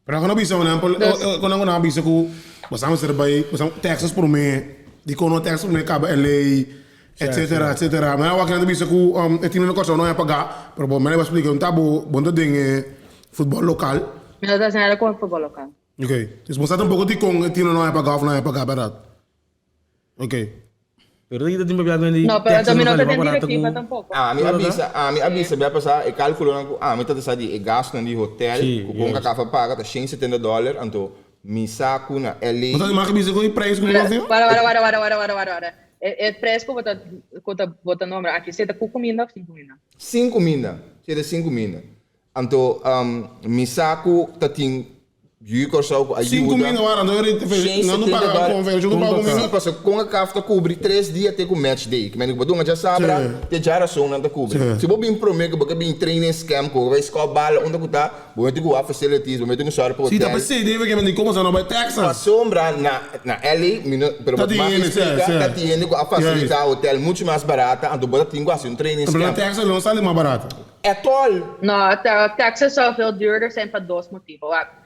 Pero nan a bisa, por ehempel, cu nan a bisa cu boso mester bay Texas prome, dicon no Texas prome caba LA, etcetera, etcetera. Ma awor nan ta bisa cu e team na Corsou no a paga, pero bo mester a splica, ta bo bo no ta den e futbol local. Mi no ta haci nada cu e futbol local. Ok, dus bo sa tampoco dicon e team no a paga of no a paga, berdad? Ok. Pero ta tin papia di No, pero Texas mi no no sali ta mas den barato directiva ku tampoco. Ami a bisa, ami a bisa bia pasá e kálkulonan ku ami ta sa di e gastunan di hotel Sí, ku juist. Concacaf a paga ta shen setenta dòler, anto mi sa ku na LA. Bo ta mag bisa ku e prijs ku nos tin? Wara, wara, wara, wara, wara, wara, wara, wara. E, e prijs ku bo ta, ku ta, bo ta nombra aki, si ta ku kuminda òf sin kuminda? Sin kuminda, si ta sin kuminda. Anto mi sa ku ta tin yu Kòrsou ku a yuda. Sinku mil wara anto nan no paga konferenshon no paga kuminda. Si pasobra Concacaf ta kubri tres dia te ku match day. Ki mende ku bo dunga djasabra te djarason nan ta kubri. Si bo bin prome ku bo ke bin training scamp ku bo bai skòp bala unda ku ta bo mete ku wak facilities bo mete ku sòru pa Si ta hotel. p'esei debe ke mende komo sa no bai Texas. Pasobra na na LA mi no pero bo ta mas explika ta tin hende ku a fasilita hotel muchu mas barata anto bo ta tin ku hasi un training Pero na scamp. Texas lo sali mas barato. At all. No, Texas zou veel duurder zijn pa dos motibo. Wak.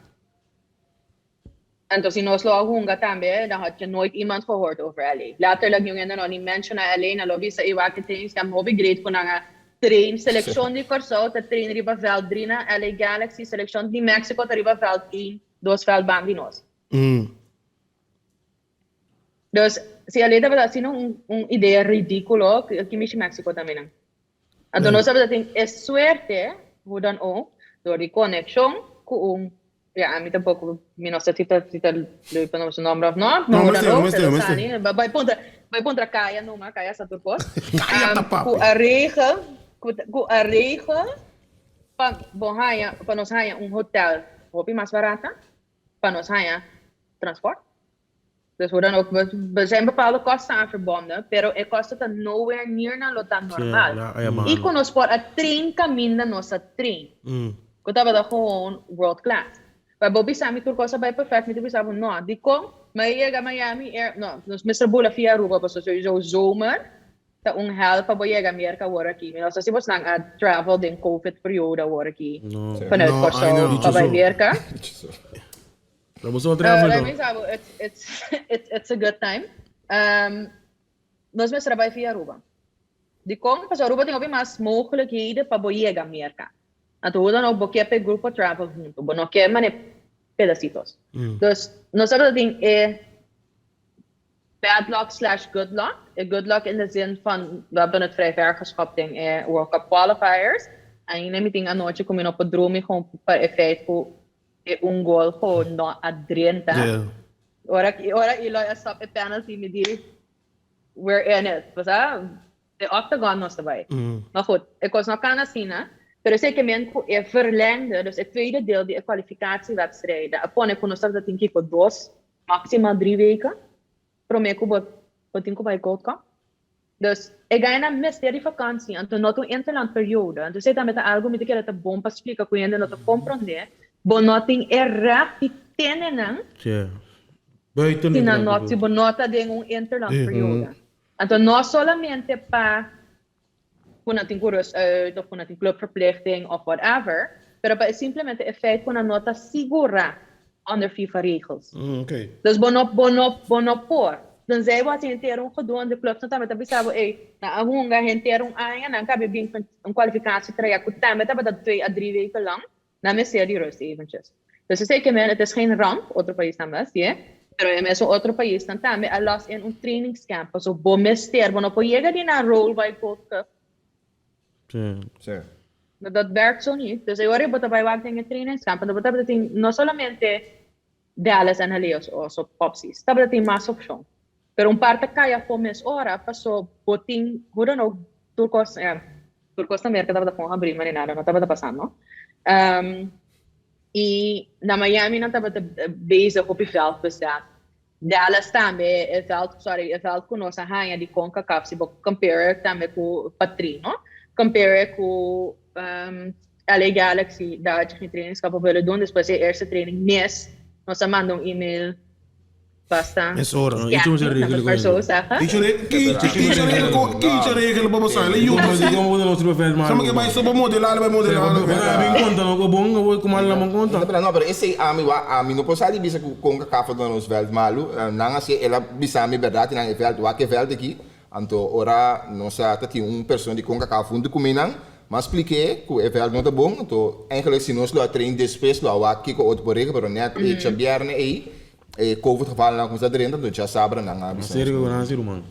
Anto si nos lo a hunga tambe, dan had je nooit iemand gehoord over LA. Letterlijk niun hende no ni menciona LA, nan lo bisa i wak e trainings camp hopi great ku nan a train. Seleccion di Kòrsou ta train riba veld drie na LA Galaxy, seleccion di Mexico ta riba veld een, dos veld ban di nos. Dus si alei tabata asina un un idea ridiculo, ki mishi Mexico tambe nan. Anto nos tabata tin e suerte, hoe dan ook, door di conexion cu un, ja, ami tampoco, mi no sa si ta si ta leuk pa noem su nomber of no, maar hoe dan ook, pero sali, bai puntra, bai puntra Kaya numa, Kaya sa tur cos. Kaya ta papia. Cu a regel, cu a regel pa bo haya, pa nos haya un hotel hopi mas barata, pa nos haya transport. Dus hoe dan ook, er zijn bepaalde kosten aan verbonden, pero e kosten ta nowhere near na lo ta normal. Ja, ja, I ku nos por a train kaminda nos a train. Ku tabata gewoon world class. Pa bo bisa mi tur kos a bai perfect, mi ta bisa bo no. Dikon? Mi a yega Miami Air, no, nos mester bula via Aruba pasobra sowieso zomer ta un hel pa bo yega Merka awor aki. Mi no sa si bosnan a travel den covid periode awor aki vanuit No, Kòrsou ai no. pa bai Merka. Lo bo so travel Let to. me sabi, it's, it's, it's, it's a good time. Nos mester bai via Aruba. Dikon? Pasobra Aruba tin hopi mas mogelijkheden pa bo yega Merka. Anto hoe dan ook, bo ke pa e grupo travel hunto. Bo no ke mane pedacitos. Dus nos tabata tin e bad luck slash good luck. E good luck in de zin van, we hebben het vrij ver geschopt den e World Cup qualifiers. Ainda mi tin anochi ku mi no por drumi gewoon pa e feit ku E un gol cu no a drenta. Ora ora Eloy a stop e penalty mi di we're in it. Bo sa de octagon nos ta bay. Maar goed, e cos no kan asina. Pero esey ke men cu e verlengde, dus e tweede deel di e kwalificatiewedstrijden, a pone cu nos tabata tin kiko dos, maximaal drie weken prome cu bo bo tin cu bay Gold Cup. Dus e gainan mester di vakantie, anto no ta un interland periode. Anto esei tambe ta algo mi ta kere ta bon pa splika ku hende no ta komprondé. Bo no tin e règt di tene nan si nan no, si bo no ta den un interland periode. Anto no solamente pa ku nan tin ku rust uit of ku nan tin clubverplichting of whatever, pero pa e simplemente e feit ku nan no ta sigurá under FIFA regels. Dus bo no bo no bo no por. Tenzij bo hasi henter un gedoe en de clubs tambe ta bisa bo ey, nan a hunga henter un aña, nan kabe bin ku un kwalificatie traject ku tambe tabata twee a drie weken lang, nan mester di rust eventjes. Dus esey ke men, het is geen ramp, otro paisnan bes, ye, pero e mesun otro paisnan tambe a los in un trainingscamp, paso bo mester, bo no por yega di nan rol bay Gold Cup. Sí. No, dat werkt zo niet. Dus e ora bo ta bai wak den e trainingskamp, bo tabata tin no solamente Dallas en LA os opties, tabata tin mas opcion. Pero un par ta cay afo mes ora, paso bo tin, hoe dan ook, tur cos, ja, tur cos na Merca tabata con habri, maar nada no tabata pasando. Y na Miami nan tabata bezig hopi veld bezet. Dallas tambe, e veld, sorry, e veld ku nos a haña di CONCACAF, si bo compare tambe ku Patrino, compare ku LA Galaxy, daar had je geen trainingskamp op willen doen. Despues e eerste training mes, nos a manda un email, basta. Mes ora. No, iets moet je regelen, Laat het maar zo zeggen. Kicha regel, kicha regel pa bo sa. Le yuda. Sama ke bai so bo modela, bai modela. Bin conta no ko bon, ko ko mal na conta. No, pero esei ami wa ami no por sali bisa ku Concacaf a duna nos veld malu. Nan a si el a bisa mi berdad nan e veld wak e veld aki. Anto ora nos a ta tin un persona di Concacaf huntu ku mi nan, m'a splik'é ku e veld no ta bon. Anto eigenlijk si nos lo a train despues lo a wak kiko otro por regla, pero net e djabièrnè ei E covid gevalnan a cuminsa drenta, enton djasabra nan a bisa Serio cu nan ruman.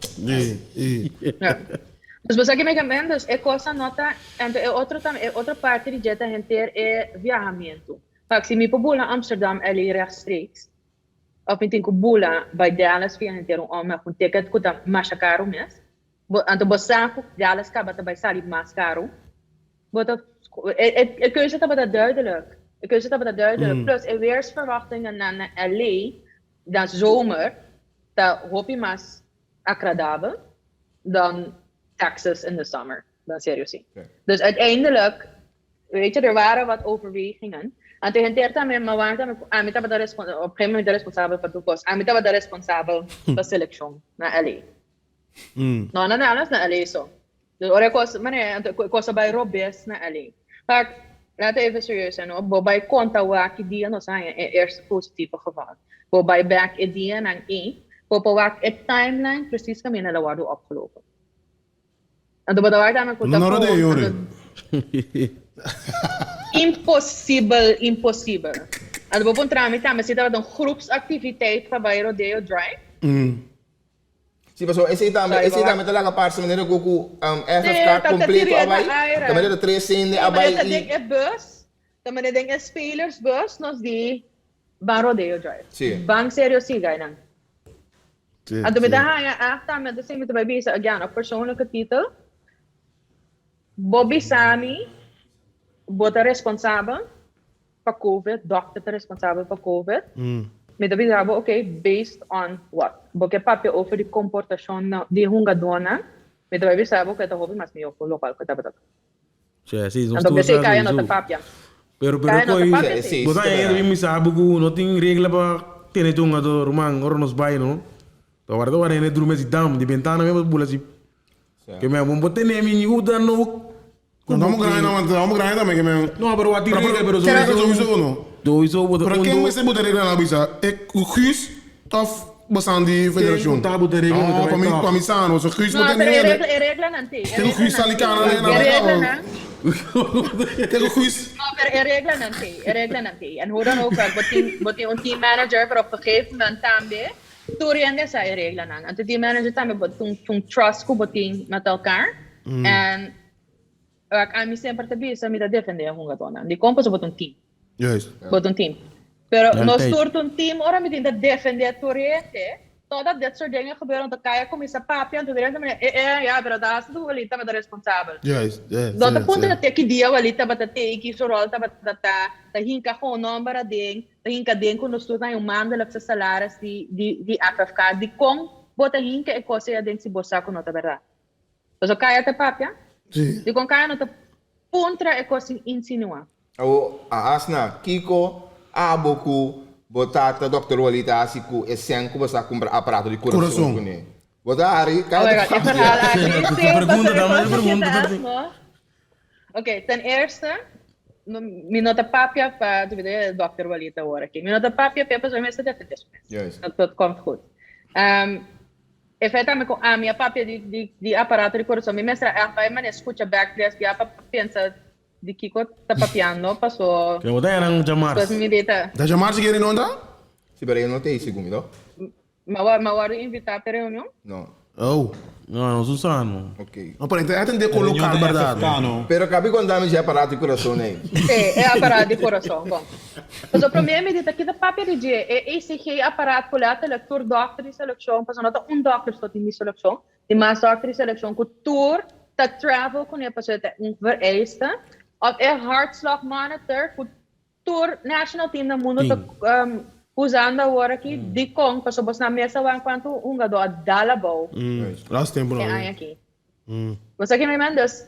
Ja. Dus bo sa ki mi kemben, dus e cosnan no ta, anto e otro tam, e otro parti di dje ta henter e viahamentu. Pak si mi por bula Amsterdam LA rechtstreeks, of mi tin cu bula bai Dallas via henter un omweg, un ticket cu ta masha caro mes, bo, anto bo sa cu Dallas caba ta bai sali mas caro, Bo ta, e, e, e keuze tabata duidelijk. E keuze tabata duidelijk. Plus e weersverwachtingen na, na LA, na zomer, ta hopi mas agradabel dan Texas in de summer. Dan serio si. Dus uiteindelijk, weet je, er waren wat overwegingen. Anto henter tambe, ma wak tambe, ami tabata respon, op een gegeven moment responsabel pa tur kos. Ami tabata responsabel pa seleccion na LA. No na Dallas, na LA so. Dus ora e kos, mane, anto e kos a bai robes na LA. Maar, laat even serieus zijn hoor, bo bai konta wak ki dia nos haña e eerste positieve geval. Bo bai back e dianan ei, bo por wak e timeline precies kaminda el a wòrdu opgelopen. Anto bo ta wak tambe ku ta No rodeo, kon, Yuri. anto imposibel, imposibel. Anto bo puntra mi tambe si tabata un groepsactiviteit pa bai Rodeo Drive. Si pasobra esei tambe, Sorry, esei papá. tambe ta laga parse manera ku ku um, Sí, FFK ta ta kompleto a tir'é na bai, aire. ta manera tres hende Sí, a manera bai ta i den e bus, ta manera den e spelersbus nos di ban Rodeo Drive. Sí. Ban serio sí, gainan. Sí, Anto mi sí. ta haña echt tambe, anto sí mi ta bai bisa again op persoonlijke titel, bo bisa mi, bo ta responsabel pa covid, dokter ta responsabel pa covid, mi ta bisa bo ok, based on what? Bo ke papia over di komportashon di hungadónan, mi ta bai bisa bo ku e ta hopi mas mihó ku lokual ku tabata. Sí, sí, nos Anto tur p'esei sa kaya no ta sowieso. papia. Pero pero Kaya no ta koi papia Sí, sí. sí, bo ta sí, hende verdad. mi sabi ku no tin regla pa tene tu hungadó ruman ora nos bai no. Ta warda warda hende drumi asi dam di bentana mes bo bula asi. Ke men bo tene mi yuda no. No tamo grande no, tamo grande tambe ke men. No, pero wak tin regla pero Pero sowieso. sowieso no. Sowieso bo ta Pero un ken do. mester buta regla na bisa? E Guus of bosan di federacion? Ken ku ta buta regla No, no ta pa mi bai pa mi sa no. So Guus No, no pero tene e hende. regla e reglanan tin. E Ten ku Guus reglanan sali tin. kana den E na reglanan. Ten ku Guus. No, pero e reglanan tin. E reglanan tin. En hoe dan ook, bo tin bo tin un team manager, pero op gegeven moment tambe Tur hende sa e reglanan. Anto team manager tambe bo tin un trust ku bo tin met elkaar. En wak ami semper ta bisa mi ta defende e hungadónan. Dikon? Pasobra bo ta un team. Juist. Bo ta un team. Pero nos Altijd. tur ta un team ora mi tin ta defende tur hende, totdat dit soort dingen gebeuren, anto Kaya kuminsá papia, anto tur hende ta mira, eh eh, ya, pero ta hasta tu Walid tabata responsabel. Juist, juist, No ta juist, puntra juist. te ki dia Walid tabata te, ki su ròl tabata ta, ta hinka gewoon nòmber aden. Ta hinka den ku nos tur ta haña un maandelijkse salaris di di di FFK. Dikon bo ta hinka e kos ei aden si bo sa ku no ta bèrdat? Pasobra Kaya ta papia. Sí. Dikon Kaya no ta puntra e kos sin insinuá? Awo, a asna, kiko abo ku bo tata Dòkter Walid a hasi ku e sèn ku bo sa kumpra aparato di kurason Kurason. kuné? Bo ta hari, Oh Kaya my ta God, e papia. verhaal aki. Sí, Pregunta, pasobra e dame kos aki pregunta ta ta tin. asno. Ok, ten eerste, mi no ta papia pa, tu weet, dokter Walid awor aki. Mi no ta papia p'e pasobra mi mester defende su mes. Juist. Dat, dat komt goed. Um, e feit tambe ku ami a papia di, di, di aparato di corazon, mi mester a echt bai mane scucha back tres bia pa pensa di kiko ta papiando, paso Ke bo ta eran djamars. despues mi di ta. Da djamars si kere no ta? Si, pero e no ta ei segun mi, to? Ma wòrdu invitá p'e reunion? No. Oh. No, nos un sa no. Ok. No, pero e ta den local, berdad. Pero kabi konta mi si e aparato di kurason ei. Sí, e aparato di kurason, bon. Pasobra promé mi di ta kita papia di dje, e ECG aparaat ku letterlijk tur dòkter di selekshon, pasobra no ta un dòkter so tin di selekshon, tin mas dòkter di selekshon ku tur ta travel kuné pasobra e ta un vereiste, òf e hartslag monitor ku Tur national team na mundo ta usando awor aki dikon pasobra bos na mesa wak kuantu hungadó a dal abou Last tempo e no. aña aki. Bo sa kimen men? Dus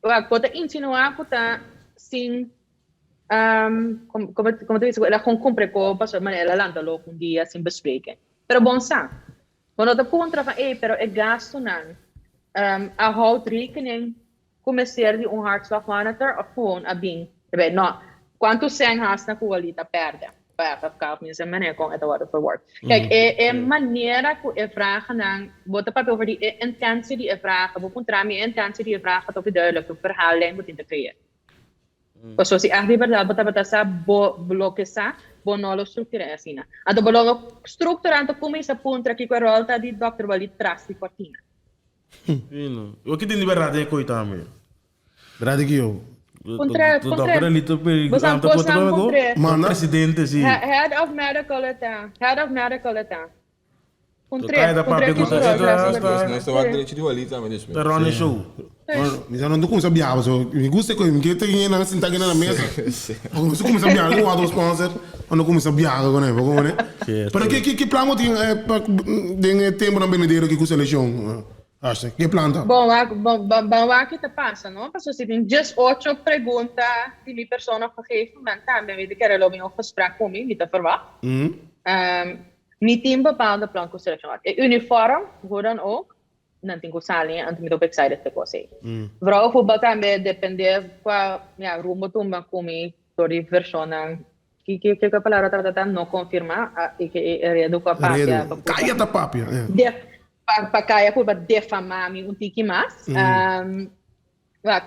wak bo ta insinuá ku ta sin komo komo ta bisa ku el a kon kumpra e ko pasobra manera el a lanta loko un dia sin bespreken. Pero bon sa. Bo no ta puntra van ey pero e gastunan a houd rekening Ku mester di un hartslag monitor of gewoon a bin erbij? No, kuantu sèn hasna ku Wally ta pèrdè pa FFK of minstens manera kon e ta wòrdu verwoord. Kijk, e e manera ku e vragennan, bo ta papia over di e intentie di e vragen, bo puntra mi e intentie di e vragen ta hopi duidelijk, ku verhaallijn bo tin ta creëer. Pasobra si ègt di bèrdat bo tabata sa bo loke sa, bo no lo struktur'é asina. Anto bo lo no strukturá anto kuminsá puntra kiko e ròl ta di dòkter Wally tras di kòrtina. Sí, no. Yo ki tin di berdad den koe tambe. Berdad di kio? Puntr'é, Do puntr'é. dokter Elito pe Bosan, anta kota bosan pa go? puntr'é. Manda. Presidente, si. Head of medical e ta. Head of medical e ta. Puntr'é, Tokai ta puntr'é papia ki ku su ta rol tras ta di ta kòrtina. Nos ta wak derecho di Walid tambe despues. ta run e show. Mi sa no ta kuminsá biaha pasobra mi gusta koe mi ke ta hende nan sinta aki na mesa. Nos a kuminsá biaha ku otro sponsor, nos a kuminsá biaha ku nan, bo kono? Pero ke ke plan bo tin pa den e temponan benidero aki ku selekshon, Ashley? Ke plan ta? Bon wak, bon ban wak ki ta pasa, no? Pasobra si tin diesocho pregunta di mi persona op gegeven moment tambe mi ta kere lo bin un gesprek ku mi, mi ta verwacht. Mi tin bepaalde plan ku selekshon. Wak, e uniform, hoe dan ook, nan tin ku sali anto mi ta hopi excited pa e kos ei. Vrouwenvoetbal tambe depende kua ya rumbo tumba ku mi dor di vershonnan ki ki ki palabra tabata ta no konfirma a ke e redu ku a papia pa purba Kaya ta papia ya. def pa pa kaya purba defama mi un tiki mas. Wak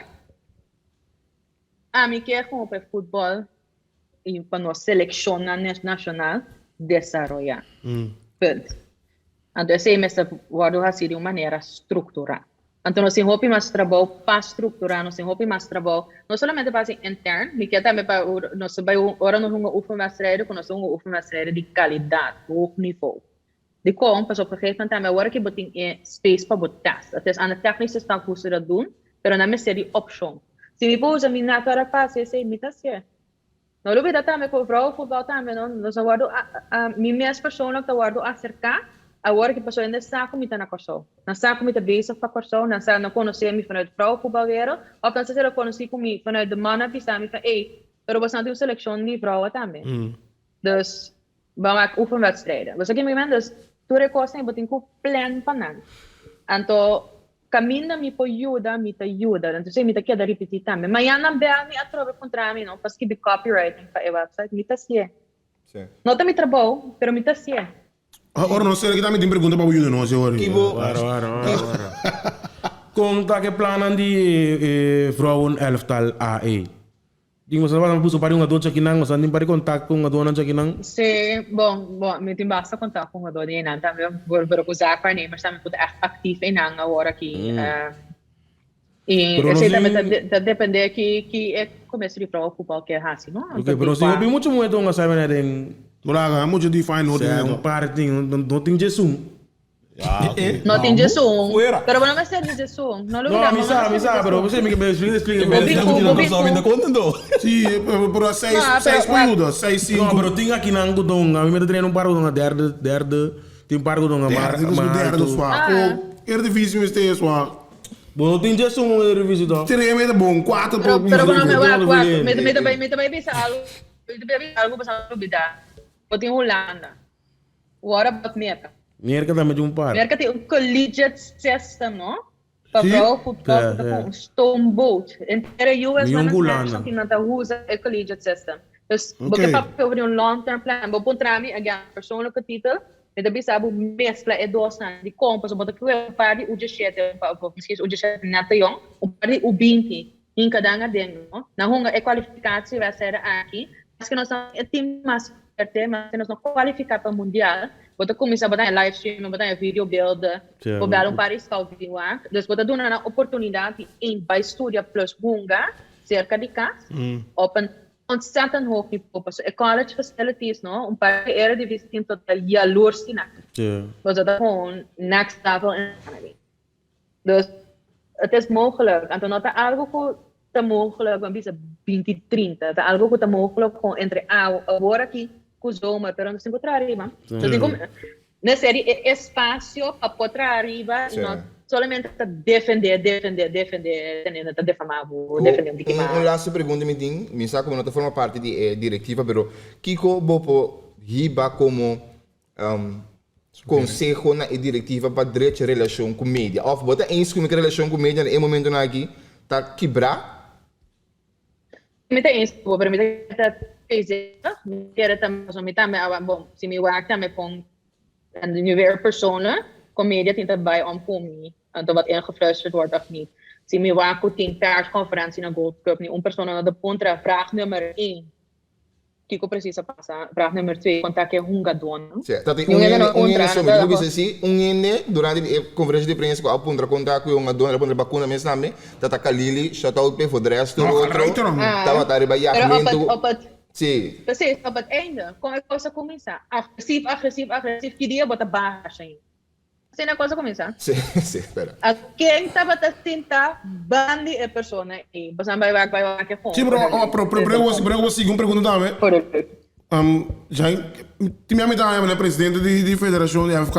ami ke komo pa e futbol i pa nos selekshonnan nashonal desaroya. Punt. Anto esei mester wòrdu hasí di un manera strukturá. Anto nos tin hopi mas trabou pa strukturá, nos tin hopi mas trabou, no solamente pa hasi intern, mi ke tambe pa nos ta bai ora nos hunga oefenwedstrijden ku nos ta hunga oefenwedstrijden di kalidat, hoog niveau. Dikon? Pasobra op gegeven moment tambe awor aki bo tin e space pa bo test. Het is aan de technische staf hoe ze dat doen, pero nan mester di opshon. Si mi por usa mi natural pase esei, mi ta hasié. No lubida tambe ku vrouwenvoetbal tambe no, nos a wòrdu mi mes persoonlijk ta wòrdu aserká awor ki pasobra hende sa ku mi ta na Kòrsou. Nan sa ku mi ta bezig pa Kòrsou, nan sa nan konosé mi vanuit vrouwenvoetbalwereld òf nan sa ser konosí ku mi vanuit de mannen a bisa mi van ey, pero boso nan tin un selekshon di vrouwen tambe. Dus Bo a oefenwedstrijden. Bo sa kico mi men? Dus tur e cosnan bo tin cu plan pa nan. Anto caminda mi por yuda, mi ta yuda. Entonces mi ta keda ripiti tambe. Mañana nan bel mi atrobe puntra mi no pa skibi copywriting pa e website, mi ta hacié. No ta mi trabou, pero mi ta hacié. Ora nos sera kita mi tin pregunta pa bo yuda nos e ora. Wara, wara, wara, wara. Con ta ke plannan di e vrouwen elftal AE? Di nos tabata puso par di hungador djakinan, nos tin par di kontakto ku hungadornan djakinan. Sí, bon, bon, mi tin basta kontakto ku hungador di einan tambe, pero ku zaakwaarnemers tambe ku ta ègt aktief einan awor aki. I esei tambe ta depende ki ki e komersio di vrouwenvoetbal ke hasi, no? Oké, pero nos tin hopi muchu muhé ta hunga sabi na den. Bulaga, muchu di Feyenoord. Sea, un par tin, no tin djesun. No tin djesun. Pero bo no mester di djesun. No lo No, mi sa, mi sa, pero mi ke explica, explica. Bo bin ku, bo bin ku. Si, pero seis, seis por yuda, seis, sinku. No, pero tin akinan ku ta hunga. Mi mester traina un par ku ta hunga derde, derde. Tin un par ku ta hunga mar, Derde, mar derde alto. swa. Eredivisie mester swa. Bo no tin djesun un eredivisie to? Tres mester bon, kuater por. Pero bo no me wak, wak. Mi ta bai, mi ta bai bisa algu, mi ta bai bisa algu pasobra mi lubida. Bo tin Hulanda. What about Merka? Merka tambe tin un par. Merka tin un collegiate system, no? Pa vrouwenvoetbal ku ta kon un stoomboot. Entero US Mion Women's Hulanda. National Team nan ta usa e collegiate system. Dus bo ke papia over di un long term plan. Bo puntra mi, again, persoonlijke titel, mi ta bisa bo mezcla e dosnan. Dikon? Pasobra bo ta kue un par di U diesshete, of misschien is U diesshete net te yong, un par di U binti hinka dan aden, no? Nan hunga e kwalifikatiewedstrijden aki, maske nos ta e team mas fuerte, maske nos no kwalifiká pa mundial, bo ta kuminsá bo ta haña live streaming, bo ta haña videobeelden, bo bèl un par di scout bin wak. Dus bo ta duna nan oportunidat di één bai studia plus hunga serka di kas op een ontzettend hoog niveau. Pasobra e college facilities, no, un par di eredivisie team ta jaloers di nan. Bo ta gewoon next level insanity. Dus het is mogelijk. Anto no ta algo ku ta mogelijk, ban bisa binti trinta. Ta algo ku ta mogelijk gewoon entre awo, awor aki ku zomer, pero nos tin ku traha riba. Nos tin ku mester di e espacio pa por traha riba i no solamente ta defende, defende, defende, teniendo ta defama bo, defende un tiki mas. Un laatste pregunta mi tin, mi sa ku bo no ta forma parti di e direktiva, pero kiko bo por hiba komo Conseho na e directiva pa drecha relacion cu media? Of bo ta eens cu mi relacion cu media na e momentonan aki ta kibra? Mi ta eens cu bo, pero mi ta ta mi kere tambe, pasobra mi tambe a bon, si mi wak tambe con, en nu weer persoonlijk, con media tin ta bay om cu mi, anto wat ingefluisterd wordt of niet. Si mi wak cu tin persconferentie na Gold Cup, ni un persona no ta puntra vraag nummer één. Kiko precies a pasa? Vraag nummer twee, kon ta ke hungadónan? Sí, ta tin un hende, un hende so, mi tin ku bisa si, un hende durante di e konferensia di prensa ku a puntra kon ta ku e hungadónan, el a puntra bakuna mes tambe, ta ta Kalili, shout out p'e, for de rest tur otro tabata riba yagmentu. Pero op het, Sí. Precies, op het einde, kon e kos a kuminsá? Agresief, agresief, agresief, ki dia bo ta baha, Shane? Asina e kos a kuminsá. Sí, sí, espera. A ken tabata sinta ban di e persona ei? Boso bai wak, bai wak e Sí, pero, oh, pero, pero, pero, pero, pero, sigui un pregunta tambe. Ja, tin mi ta haña presidente di, di federacion di FK.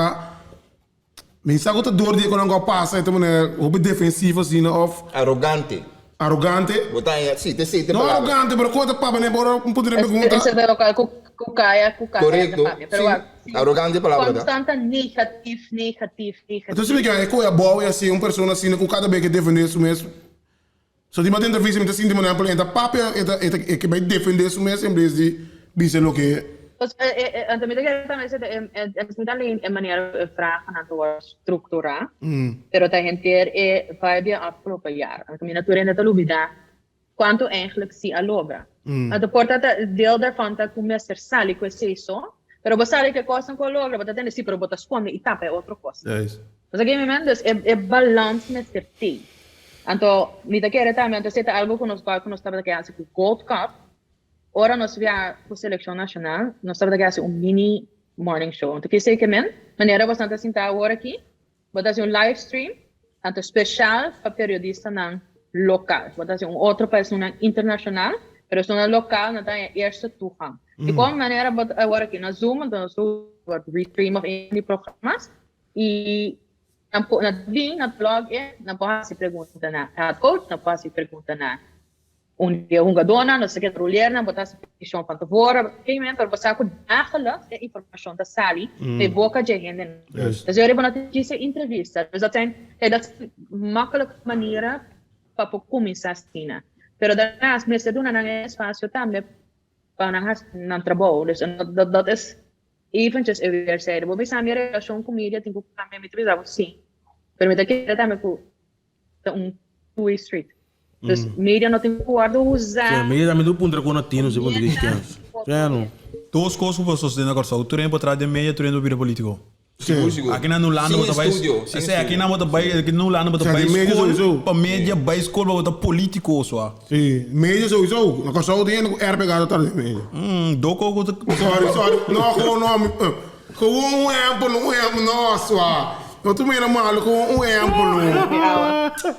Mi sa ku ta dor di e konan ku a pasa, e ta manera hopi defensivo asina of. Arogante. Arogante? Bo ta haña, sí, te esei te No palabra. arogante, pero ku ta papia ne ora un punto di pregunta. Esei ta lokual ku ku kaya, ku kaya ta Korekto, papia. Pero sí, wak, si arogante e palabra ta. konstant ta negatif, negatif, negatif. Entonces mi ke e koe abou i así un persona asina ku kada bes ke defende su mes. So di mas entrevista mi ta sinti manera e ta papia e ta e ta e ke bai defende su mes en bes di bisa loke. Pues anto mi ta kere tambe seta e e no ta alleen e manera ku e vragennan ta wòrdu strukturá, pero ta henter e vibe di e afgelopen jaar. Anto mi na tur hende ta lubidá kuantu eigenlijk si a logra. Anto por ta deel daarvan ta ku mester sali ku esei so. Pero bo sabi ku e kosnan ku a logra, bo ta tende si, pero bo ta skonde i tapa e otro kosnan. Juist. Bo sa ke mi men? Dus e e balans mester tin. Anto mi ta kere tambe, anto esei ta algu ku nos ku nos tabata ke hasi ku Gold Cup, ora nos bia ku selekshon nashonal, nos tabata ke hasi un mini morning show. Anto ke esei ke men? Manera boso ta sinta awor aki, Bo ta hasi un live stream, anto special pa periodistanan local. Bo ta hasi un otro pa esunnan internacional, pero esunnan local nan ta haña eerste toegang. Di cual manera bo ta awor aki na Zoom, anto nos por restream of een di programas y nan por nan ta bin, nan ta log in, nan por hasi pregunta na head coach, nan por hasi pregunta na Un di e hungadónan, nos ta keda rulernan, bo ta hasi petishon van tevoren, bo ta kei men, pero bo sa ku dagelijks e informashon ta sali p'e boka dje hendenan. Dus yori bo no ta djis e entrevista. Dus dat zijn, kijk, dat zijn makkelijke manieren pa por kuminsá asina. Pero daarnaast mester duna nan e espasio tambe pa nan hasi nan trabou. Dus dat dat is eventjes e weerzijde. Bo bisa mi e relashon ku media tin ku kambia, mi ta bisa bo si. Pero mi ta kere tambe ku ta un two way street. Dus media no tin ku wòrdu usá. Sí, media tambe tin ku puntra ku no tin, no sé puntra ki kens. Sí, no. Dos kos ku por sosodé na Kòrsou, tur hende por traha den media, tur hende por bira polítiko. Sigur, sigur. Aki na Nulanda bo ta bai, Sin estudio, sin esei, aki estudio. na bo ta bai, aki na Nulanda bo ta Sa, bai den media skol, sowieso. pa media bai skol pa bo ta polítiko osua. Sí, media sowieso. Na Kòrsou tin hende ku RPK ta traha den media. Doko ku ta. Sorry, sorry. No, gewoon no. Mi, gewoon un ehempel, un ehempel. No, swa. No ta mira malo, gewoon un ehempel.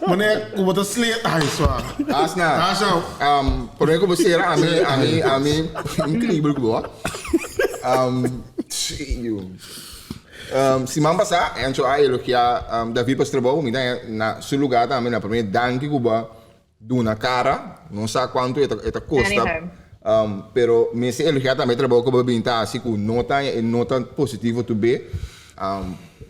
Meneer, ku bo ta sle. Ay, swa. Asna. Asna. Um, promé ku bo sera, ami, ami, ami, increíble ku bo, ah. Um, tjiu. Um, siman pasá, Encho a elogiá um, David pa su trabou. Mi ta na su lugá tambe, na promé danki ku bo a duna kara, no sa kuantu e ta e ta kosta, pero mester elogiá tambe e trabou ku bo bin ta hasi ku no ta e nota positivo tu be.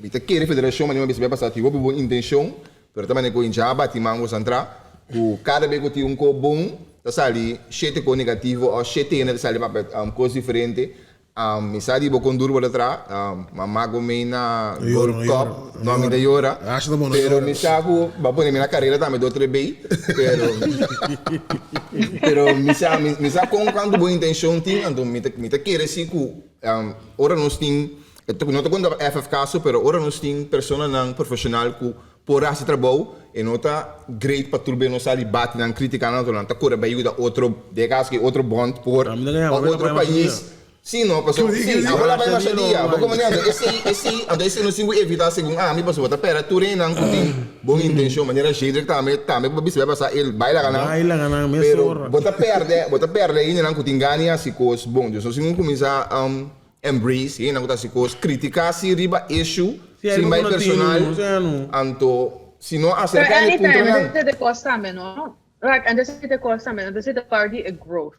Mi ta kere federashon manera mi a bisa bia pasá tin hopi bon intenshon, pero ta manera ku hincha a bati man boso a entra ku kada be ku tin un ko bon ta sali shete ko negativo òf shete hende ta sali papia kos diferente. Mi sa di bo kon duru bo ta traha, mama ku mi na Gold Cup, no mi ta yora, pero mi sa ku bo a pone mi na karera tambe dos tres bei, pero pero mi sa mi sa kon kuantu bo intenshon tin, anto mi ta mi ta kere si ku ora nos tin, no ta konta pa FFK so, pero ora nos tin personanan profeshonal ku por hasi trabou, e no ta great pa tur be nos sali bati nan, critica nan, nan ta kore bai yuda otro, den e caso aki otro bond por o otro pais. Si no, pasobra si, abo la bai masha dia, bo como anto esey, esey, anto esey nos tin cu evita segun ami, pasobra bo ta pera tur hendenan cu tin bon intencion, manera Jedrick tambe, tambe bo bisa bai pasa el bai laga nan, pero bo ta perde, bo ta perde hendenan cu tin gana di hasi cos bon, dus nos tin cu cuminsa embrace hendenan ku ta hasi kos, kritiká si riba issue sin bai personal, anto si no aserká Pero e anytime, puntonan. esei ta e kos tambe no. Like, anto esei ta e kos tambe, anto esei ta part di e growth.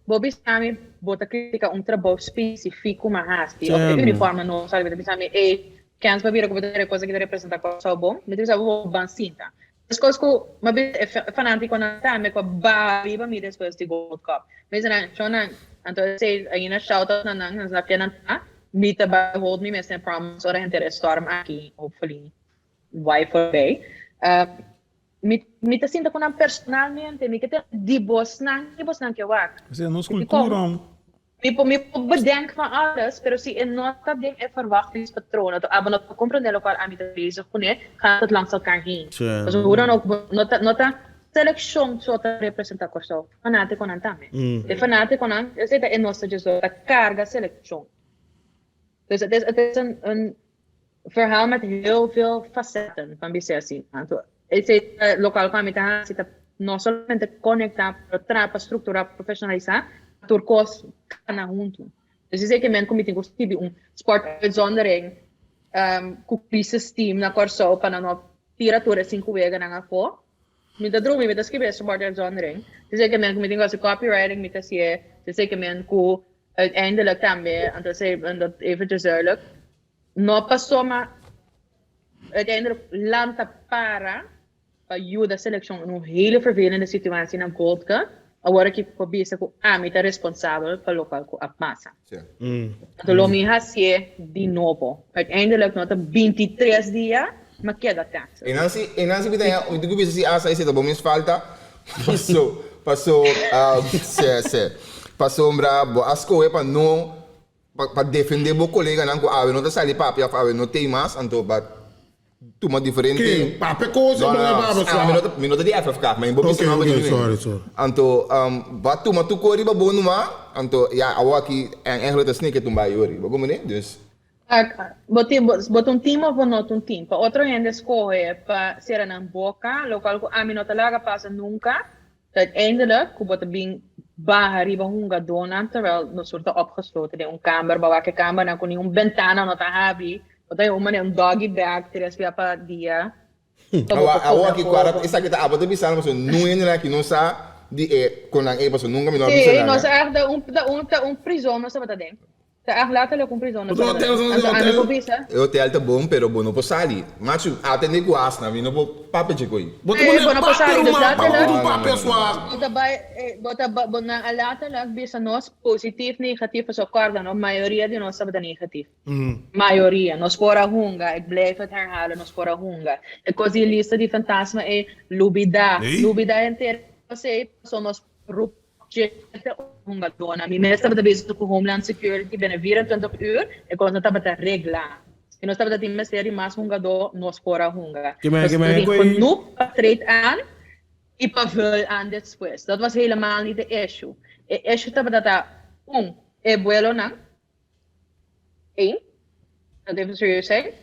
Bo bisa mi bo ta kritika un trabou spesifiko mi a hasi, of e uniforme no sali, bo ta bisa mi, ey, kens pa bira ku bo ta kere kos aki ta representá Kòrsou bon, mi ta bisa bo bo ban sinta. Meskos ku mi a bisa e fanátikonan tambe ku a baha riba mi despues di Gold Cup. Mi bisa nan, Shonnan, anto esei ainda shout out na nan, nan sa ken nan ta, mi ta bai hold mi mes den promise ora henter e storm aki hopefully wai forbij. Mi mi ta sinta ku nan personalmente, mi ke tende di bosnan di bosnan ke wak. Esei ta nos kultura. Mi por mi por bedenk van alles, pero si e no ta den e verwachtingspatroon, anto abo no ta comprende locual ami ta bezig cune, gaat het langs elkaar heen. Pasobra hoe dan ook, bo no ta no ta seleccion so ta representa Corsou, fanaticonan tambe. E fanaticonan, esey ta e nos ta dje so, ta carga seleccion. Dus het is het is een een verhaal met heel veel facetten, van bis'e asina. Anto esey ta locual cu ami ta haci ta no solamente conecta, pero traha pa structura, profesionalisa, tur cos cana hunto. Dus esey ke men cu mi tin cu skibi un sport uitzondering cu crisis team na Corsou pa nan no tira tur e cinco weganan afo. Mi ta drumi, mi ta skibi e sport uitzondering. Esey ke men cu mi tin cu haci copywriting, mi ta haci'e. Esey ke men cu uiteindelijk tambe, anto esey dat eventjes duidelijk, no pasobra uiteindelijk lanta para pa yuda seleccion in un hele vervelende situatie na Gold Cup, awor aki por bisa cu ami ta responsabel pa locual cu a pasa. Anto lo mi hacié di nobo. Uiteindelijk no ta bintitres dia, ma keda Texas. E nan si, e nan si mi ta haña, mi tin cu bisa si asa esei ta bo mes falta, paso, paso, se, se, pasobra bo a scohe pa no. Pa defende bo coleganan cu awe no ta sali papia of awe no tey mas, anto ba tuma diferente. Ken? Papia cos e No, no, bo no. papia Ah, mi no ta, sua. mi no ta di FFK, ma mi bo bisa Ok, nomber ok, di mi. sorry, sorry. Anto ba tuma tur cos riba bo numa, anto ya awo aki eigenlijk ta sneak e tumba ayori. Bo comprende? Dus. Bo tin, bo ta un team of bo no ta un team? Pa otro hende scoge pa cera nan boca, locual cu ami no ta laga pasa nunca. Uiteindelijk ku bo ta bin baha riba hungadónan terwijl nos tur ta opgesloten den un kamber, bo wak e kambernan ku ningun bentana no ta habri, bo ta un manera un doggy bag tres bia pa dia pa bo por Awor kome aki kuadra afó. esaki ta abo ta bisa nan pasobra nun hende nan aki no sa di e kon nan ei pasobra nunka mi no a bisa Sí, nan. nos a ta un ta un ta un prizon nos tabata den. Ta echt letterlijk un prizon nos Otro tabata hotel, den. otro Anto ami hotel. por bisa. E hotel ta bon pero bo no por sali. Machu, atende ku asna, mi no por papia dje ko'i. Bo ta Eh, pone bo no por papia sali, dus ruman, papia letterlijk. ku No, no, no, papia no, no. sua. Bo ta bai, eh, bo ta ba, bo nan a letterlijk bisa nos positief, negatief, pasobra kòrda no, mayoria di nos tabata negatief. Mayoria. Nos por a hunga, ik blijf het herhalen, nos por a hunga. E kos di lista di fantasma ei, lubidá, Ei. lubidá henter esei, pasobra nos rup Djente hungadónan. Mi mes tabata bezig ku Homeland Security bene 24 uur, e kosnan tabata reglá. Si nos tabata tin mester di mas hungadó, nos por a hunga. Ke men Nos ke men tin ku e genoeg pa treed aan i pa vul aan despues. Dat was helemaal niet de issue. E issue tabata ta, un, e buelonan, Eén, dat even serieus zijn.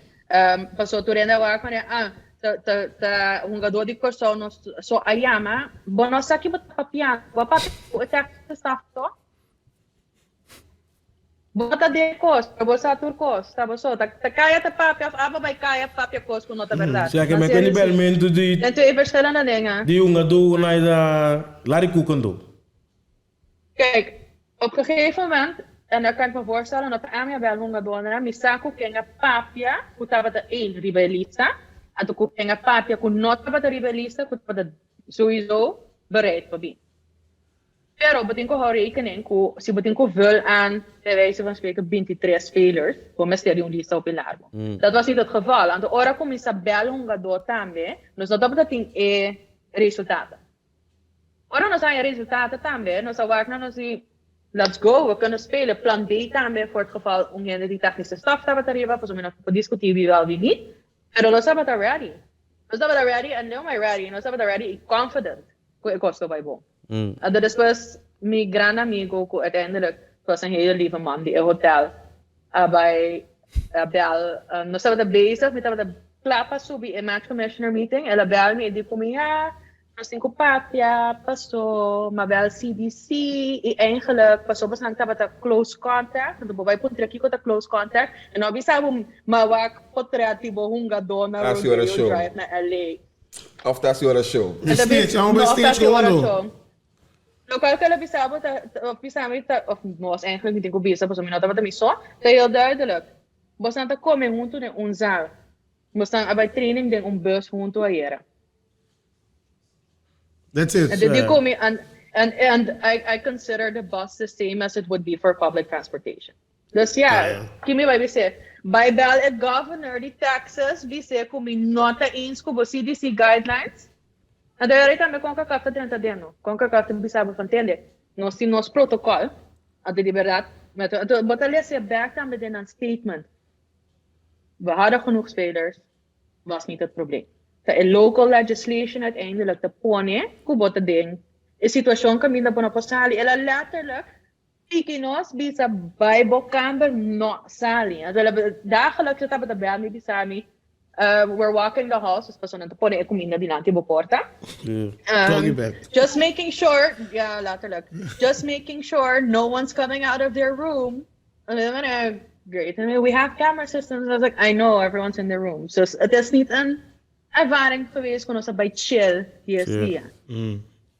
Paso tur hende a wak manera, ah, ta, ta, ta hungadó di Kòrsou nos so a yama, bo no sa ki bo ta papiando, bo a papia ku e technische staf to? Bo ta den kos, pero bo sa tur kos, ta bo so, ta, ta kaya ta papia of abo bai kaya papia kos ku no ta bèrdat. Sea ke Nan men ke serieus sí. nivelmentu di Den twee verschillende dingen. di hungadó na da Larry Cook anto. Kijk, op gegeven moment, en dat kan ik me voorstellen, no ta ami a bel hungadónan, mi sa ku ken a papia ku tabata ein riba e lista, anto ku ken a papia ku no tabata riba e lista, ku tabata souiso bereid pa bin. Pero bo tin ku hou rekening ku si bo tin ku vul aan, bij wijze van spreken, bintitres spelers, bo mester di un lista hopi largo. Dat was niet het geval. Anto ora ku mi sa bel hungadó tambe, nos no tabata tin e resultaten. Ora nos haña resultaten tambe, nos a wak na nos di, Let's go, we kunnen spelen. Plan B tambe voor het geval un hende di technische staf tabata riba, pasobra mi no por discuti wie wel wie niet. Pero nos tabata ready. Nos tabata ready en no mai ready, nos tabata ready y confident cu e cos lo bay bon. Anto despues mi gran amigo cu uiteindelijk was een hele lieve man di e hotel a bay a bel, nos tabata bezig, mi tabata kla pa subi e match commissioner meeting, el a bel mi y di cu mi, ja, Nos tin ku papia paso mabel CDC i eigenlijk paso boso nan tabata close contact, anto bo bai puntra kiko ta close contact e no a bisa bo ma wak potret di bo hungadó na Hasi ora Rodeo show. Drive na LA. Of ta hasi ora show. E ta Stage, amo no bai of ta stage hasi ora kondo. show. Lokual ku el a bisa bo ta of bisa mi ta of nos eigenlijk mi tin ku bisa pasobra mi no tabata mi so, ta heel duidelijk. Boso nan ta kome huntu den un zaal. Boso nan a bai training den un bus huntu ayera. That's it. And di ku mi and and and I I consider the bus the same as it would be for public transportation. Dus ja, ki mi bai bis'é? Bai bel e governor di Texas bis'é ku mi no ta eens ku bo CDC guidelines. Anto e ora tambe Concacaf ta drenta den no. Concacaf ta bisa bo van tende, nos tin nos protocol, anto di berdad, anto bo ta lesa bek tambe den nan statement. We hadden genoeg spelers, was niet het probleem. Ta e local legislation uiteindelijk ta pone ku bo ta den e situashon kaminda bo no por sali. El a letterlijk piki nos bisa bai bo kamber no sali. Anto el a dagelijks e tabata bel mi bisa mi we're walking the halls, dus pasobra nan ta pone e kuminda dilanti bo porta. Doggy bag. Just making sure, ja letterlijk, just making sure no one's coming out of their room. En dan ben ik, great. And we have camera systems. I was like, I know, everyone's in the room. So het is niet een ervaring geweest ku nos a bai chill dies dia.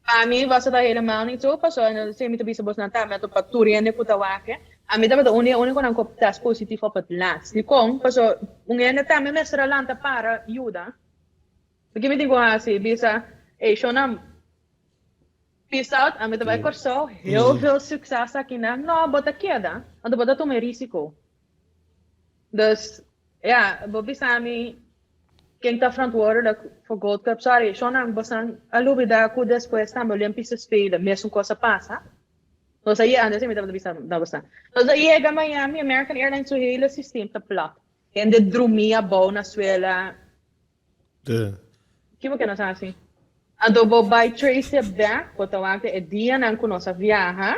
Pa mi was het al helemaal niet zo. Paso, en dan mi ta bisa bos nan tambe, anto pa tur hende ku ta wak. Ami tabata un di e únikonan ku a test positief op het laatst. Dikon? Paso, un hende tambe mester a lanta para yuda. Ke mi tin ku hasi? Bisa, ey, shonnan, Peace out, ami ta bai Kòrsou, heel veel succes akinan. No, bo ta keda, anto bo ta tuma e risico. Dus, ja, bo bisa mi ken ta verantwoordelijk voor Gold Cup. Sorry, shonnan, bosan a lubida ku despues tambe Olympische Spelen mesun kos a pasa. Nos a yega, antes mi tabata bisa na boso. Nos a yega Miami, American Airlines su hele systeem ta plat. Hende drumi abou na suela. Kico ke nos hasi? Anto bo bai trace e back, bo ta wak e dianan ku nos a viaha,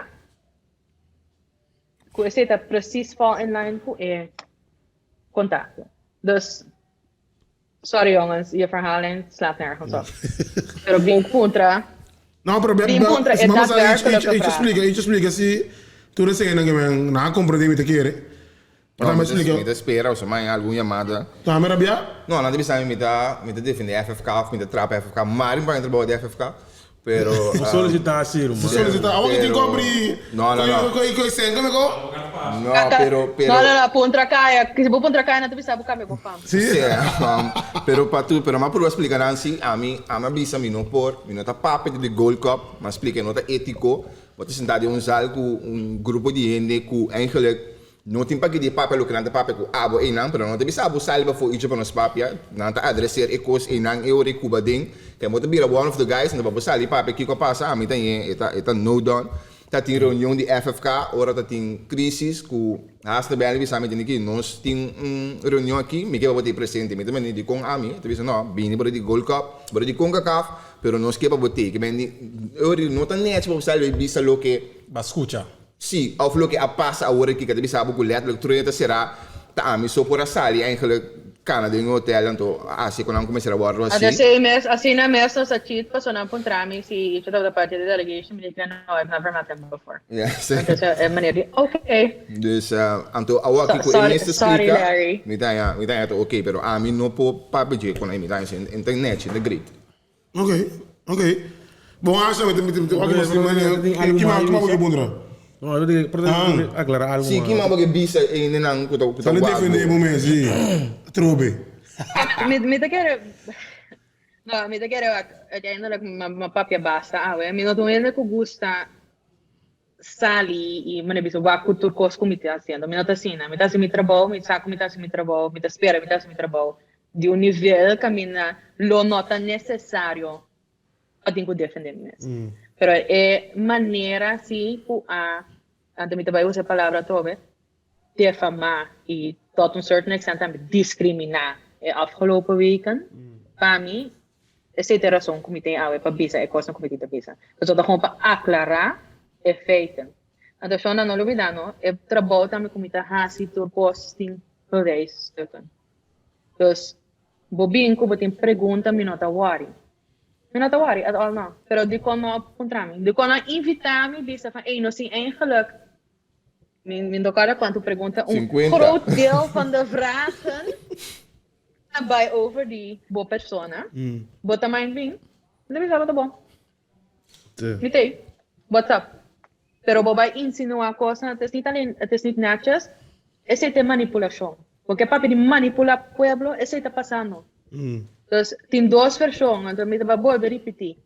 ku esei ta precies fall in line ku e kontakto. Dus, sorry jongens, je verhaallijn slaat nergens op. Pero bin puntra, No, pero bin puntra e vamos a daadwerkelijke iets vraag. explica, iets explica si tur eseinan ke men nan a comprende mi ta kere. No, Tambe mi ta, explica. mi ta spera osho mañana algun yamada. Tambe rabia? No, nan ta bisa mi mi ta mi ta defende FFK of mi ta trapa FFK. Mari mi por trabou di FFK, pero Bo solicita asi, ruman. Bo solicita. Awor ki tin ku abri No, no, no. koi koi senka mi ko? No, pero pero No, no, no, puntra kaya. Si bo puntra kaya nan ta bisa bo kambia bo fam. Si. Sí, pero pa tur, pero mi a prueba splika nan si ami ami a bisa mi no por, mi no ta papia di Gold Cup, mi a splika e no ta etiko, bo ta sinta den un zal ku un grupo di hende ku eigenlijk No tin paki di papia loke nan ta papia ku abo einan, pero nan no ta bisa abo sali bafo icho pa nos papia. Nan ta adreser e kos einan e ora e kuba den. Ke bo ta bira one of the guys, anto pa bo sali papia kiko a pasa, ami ta ñe, e ta e ta no done. Ta tin reunion di FFK ora ta tin crisis ku hasta Benny bisa mi tene ki nos tin un reunion aki, mi ke pa bo ta ei presente. Mi ta mende dikon ami? E ta bisa no, bini bo ta di Gold Cup, bo ta di Concacaf, pero nos ke pa bo tei. Ke Benny, e ora no ta nechi pa bo sali bai bisa loke. Ba skucha. Sí, of loke a pasa awor aki, ka ta bisa bo ku letterlijk trueno ta será, ta ami so por a sali eigenlijk kana den un hotel, anto a hasi ku nan kuminsá a wòrdu Anto hasi. así mes, asina mes nos a cheat paso nan puntra mi si icho tabata parti di delegation, mi di no, I've never met him before. Yes. Anto e manera di okay. Dus anto awor aki ku e Sorry, mes ta sorry splika, Larry. mi ta haña, mi ta haña ta okay, pero ami no por papia dje ku nan, mi ta haña si, ta nechi, ta great. Ok, ok. Bon Asha, mi ta mi ta wak mas ki mane ki ma ki ma bo ke puntra? No, yo te por aclarar algo. Si, ki ma bo ke bisa e hendenan ku ta ku ta Sali wak defende bo. bo mes, si. Atrobe. Mi mi ta kere no, mi ta kere wak uiteindelijk mi mi papia basta awe. Mi no ta un hende ku gusta sali i mi no bisa wak ku tur kos ku mi ta hasiendo. Mi no ta asina. Mi ta hasi mi trabou, mi sa ku mi ta hasi mi trabou, mi ta spera mi ta hasi mi trabou. Di un nivel caminda lo no ta necesario pa tin cu defende mi mes. Pero e manera si cu a, anto mi ta bay usa e palabra atrobe, defama y tot un certain extent tambe discrimina e afgelopen weken, pa mi esey ta e razon cu mi tin awe pa bisa e cosnan cu mi tin ta bisa. Pasobra ta gewoon pa aclara e feiten. Anto Shonda no lubida no, e trabou tambe cu mi ta haci tur cos tin bewijsstukken. Dus, bo bin ku bo tin pregunta mi no ta wòri. Mi no ta wòri at all no. Pero dikon no a puntra mi? Dikon no a invitá mi bisa van ey nos tin eigenlijk, mi mi no kòrda kuantu pregunta, un Sinkuenta. groot deel van de vragen ta bai over di bo persona. Bo ta mind bin? Mi ta bisa bo ta bon. Mi ta ey. What's up? Pero bo bai insinuá kosnan, het is niet alleen, het is niet netjes, esei ta e manipulashon. Bo ke papia di manipulá pueblo, esei ta pasando. Dus tin dos vershon, anto mi ta bai bolbe ripití.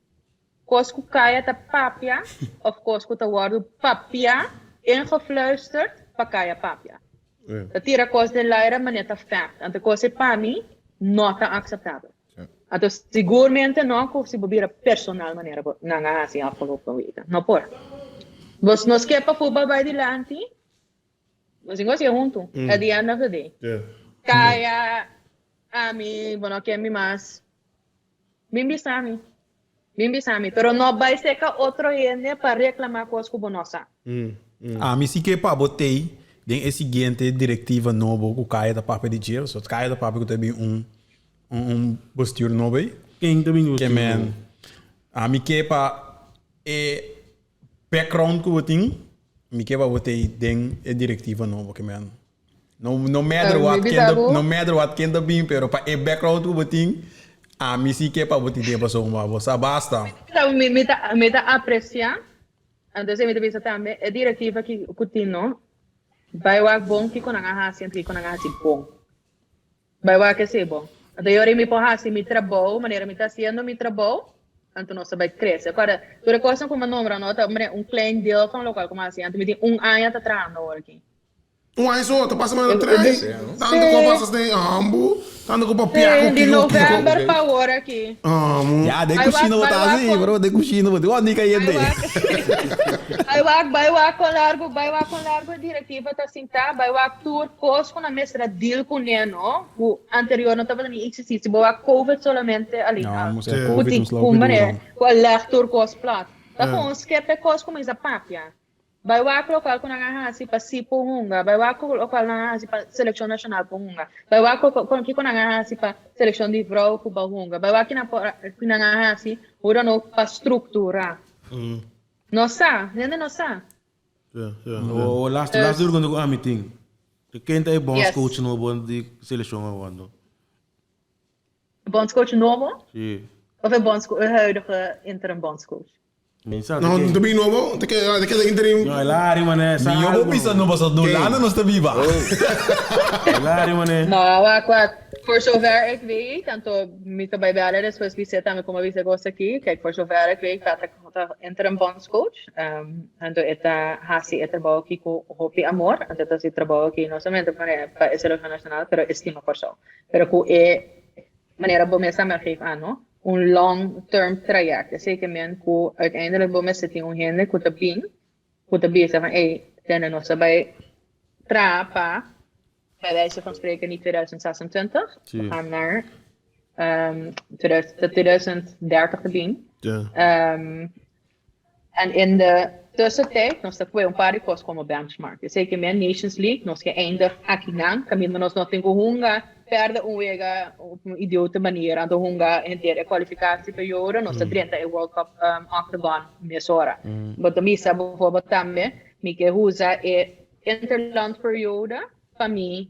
Kos ku kaya ta papia òf kos ku ta wòrdu papiá, ingefluisterd, pa kaya papia. Ta tira kos den laira manera ta fact. Anto kos ei pa mi no ta akseptabel. Anto sigurmente no ku si bo bira personal manera bo nan a hasi afgelopen weken. No por. Bos nos ke pa futbal bai dilanti, nos tin ku hasié huntu at the end of the day. Kaya, ami, bo no ke mi mas. Bin bisa mi. Bin bisa mi. Pero no bai seka otro hende pa reklama kos ku bo no sa. Ami si ke pa bo tei den e siguiente direktiva nobo ku Kaya ta papia di dje. So Kaya ta papia ku ta bin un un bestuur nobo ei. Ken ta bin Ke bestuur men nobo? ami ke pa e background ku bo tin, mi ke pa bo tei den e direktiva nobo. Ke men no no matter Mi what ken bisa ta bo. no matter what ken ta bin pero pa e background ku bo tin ami si ke pa bo tin den pasobra bo sa basta. Mi mi ta mi ta aprecia Entonces mi ta bisa tambe e directiva ki ku tin no bai wak bon kiko nan a hasi anto kiko nan a hasi bon. Bai wak esei bon. Anto e ora mi por hasi mi trabou manera mi ta hasiendo mi trabou anto nos ta bai krese. Akorda tur e kosnan ku mi a nombra no ta un klein deel van lokual ku mi a hasi anto mi tin un aña ta trahando awor aki. Un aña so, ta pasa manera trein. Tanto ku a pasa den hambu, tanto ku papia ku Di kiko kiko. november pa awor aki. Amo. Ya, den kushina bo ta hasi, bro, den kushina bo ta. Wou, ni kayente. Bai wak kon largu, bai wak kon largu direktiva ta sintá, bai wak tur kos ku nan mester a deal kuné, no? Ku anterior no tabata ni eksistí. Si bo wak Covid solamente alin No, al. mos Sí. e Ku Covid ti nos ku lopi duro. manera ku a lèg tur kos plat. Ta kon skep e kos kuminsá papia. Bai wak lokual ku nan a hasi pa si por hunga, bai wak lokual nan a hasi pa selekshon nashonal por hunga, bai wak kiko nan a hasi pa selekshon di vrou ku por hunga, bai wak ki nan a hasi hoe dan ook pa strukturá. No sa, hende no sa. O laatste, laatste pregunta ku ami tin. Ken ta e Yes. bondscoach nobo di selekshon awor? Bondscoach nobo? Si. Of e bondscoach, e huidige interim bondscoach? Minsa, No, te bin nobo, te keda te keda interim. No, Elari, mané. Mi yo bo bisa no paso no lana nos ta biba. Elari, mané. No, wacht, wacht. Voor zover ik weet, anto mi ta bai bellen despues bis'é tambe kon a bisa kos aki. Kijk, voor zover ik weet, Patrick ta interim bondscoach. Anto e ta hasi e trabou aki ku hopi amor. Anto e ta hasi e trabou aki no solamente pa e selekshon nashonal, pero e stima Kòrsou. Pero ku e manera bo mes tambe a geef aan, no? Un long term traject. Esei ke men ku uiteindelijk bo mester tin un hende ku ta bin, ku ta bisa van ey, tende nos ta bai traha pa, bij wijze van spreken niet 2026, we gaan naar 2030 ta bin. En in de tussentijd nos ta pue un par di kos komo benchmark. Esei ke men Nations League nos ke eindig akinan kaminda nos no tin ku hunga perde un wega op un idiote manier anto hunga henter e kwalifikatie periode nos ta drenta e World Cup octagon mesora. Bo ta misa bijvoorbeeld tambe mi ke usa e interland periode pa mi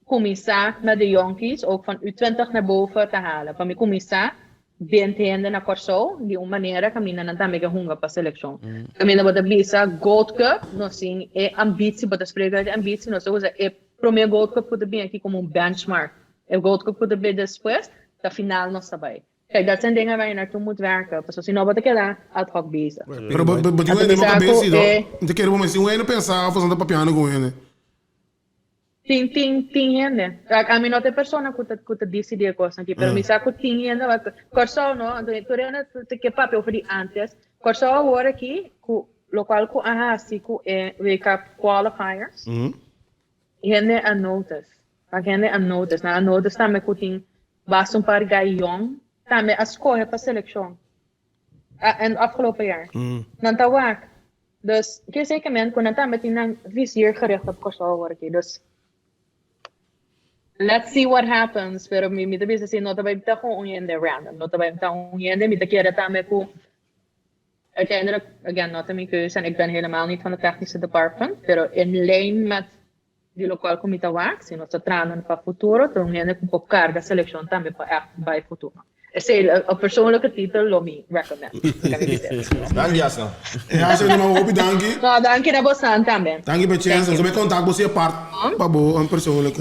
kuminsá na de jonkies, ook van U20 naar boven te halen. Pa mi kuminsá bint hende na Kòrsou di un manera kaminda nan tambe ke hunga pa selekshon. Kaminda bo ta bisa Gold Cup, nos tin e ambitsie, bo ta spreka uit e ambitsie, nos ta usa e promé Gold Cup ku ta bin aki komo un benchmark. E Gold Cup ku ta bin despues, ta final nos ta bai. Kijk, dat zijn dingen waar je naartoe moet werken, pasobra si no bo ta keda ad hoc bezig. Pero bo bo tin un hende bo kabes si, no? Mi ta kere bo mes tin un hende pensa of esnan ta papiando ku un hende. Tin, tin, tin hende. Like, ami no ta e persona ku ta, ku ta disidí e kosnan aki, pero mi sa ku tin hende wak Kòrsou no, anto tur hende ta ke papia over di ántes. Kòrsou awor aki, ku lokual ku a hasi ku e WK qualifiers, hende a notice. Wak hende a notice. Nan a notice tambe ku tin basta un par guy yòn tambe a skohe pa selekshon. En afgelopen jaar. Nan ta wak. Dus, ke zekerment ku nan tambe tin nan vizier gericht op Kòrsou awor aki. Dus, let's see what happens. Pero mi mi ta bisa si no ta bai ta kon un hende random. No ta bai ta un hende. Mi ta kere tambe ku uiteindelijk, again, no ta mi keuze en ik ben helemaal niet van het technische department. Pero in lijn met di lokual ku mi ta wak, si nos ta trahando pa futuro, ta un hende ku por karga selekshon tambe pa ègt bai futuro. Esei op persoonlijke titel lo mi recommend. Danki Jasna. Jasna mi mama hopi danki. No, danki na bosan tambe. Danki pa e chens. Nos a bai kontak bo si apart pa bo persoonlijk.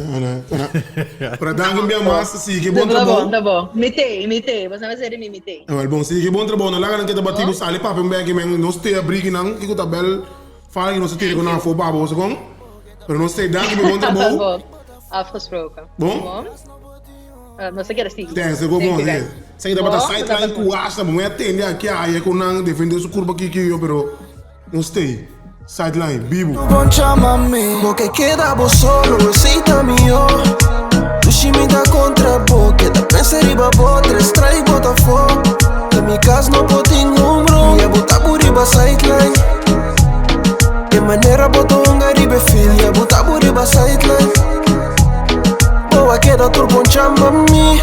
Pero danki un bia mas. Sigui bon trabou. Ta bon, ta bon. Mi tei, mi tei. Bosan a ser di mi, mi tei. Awel bon, sigui bon trabou. No laga nan keda bati bo sali papia un beki men. Nos te a briki nan kiko ta bel fala ki nos a tira ku nan afo pa bo. Bo sa kon? Pero nos te danki pa bon trabou. Afgesproken. Bon? Nos ta keda sigui. Thanks, go bon. Sa ki tabata sideline ku hasta bo me atende aki aya ku nan defende su kurpa kiki yo pero nos stay sideline bibu. Bon chama mi, bo ke keda bo solo, esei ta mihó. Dushi mi ta kontra bo, keda pensa riba bo, tres strike bo ta fo. Den mi kas no por tin un bron, mi a bota bo riba sideline. E manera bo ta hunga riba e field, mi a bota bo riba sideline. Bo a keda tur bon chama mi.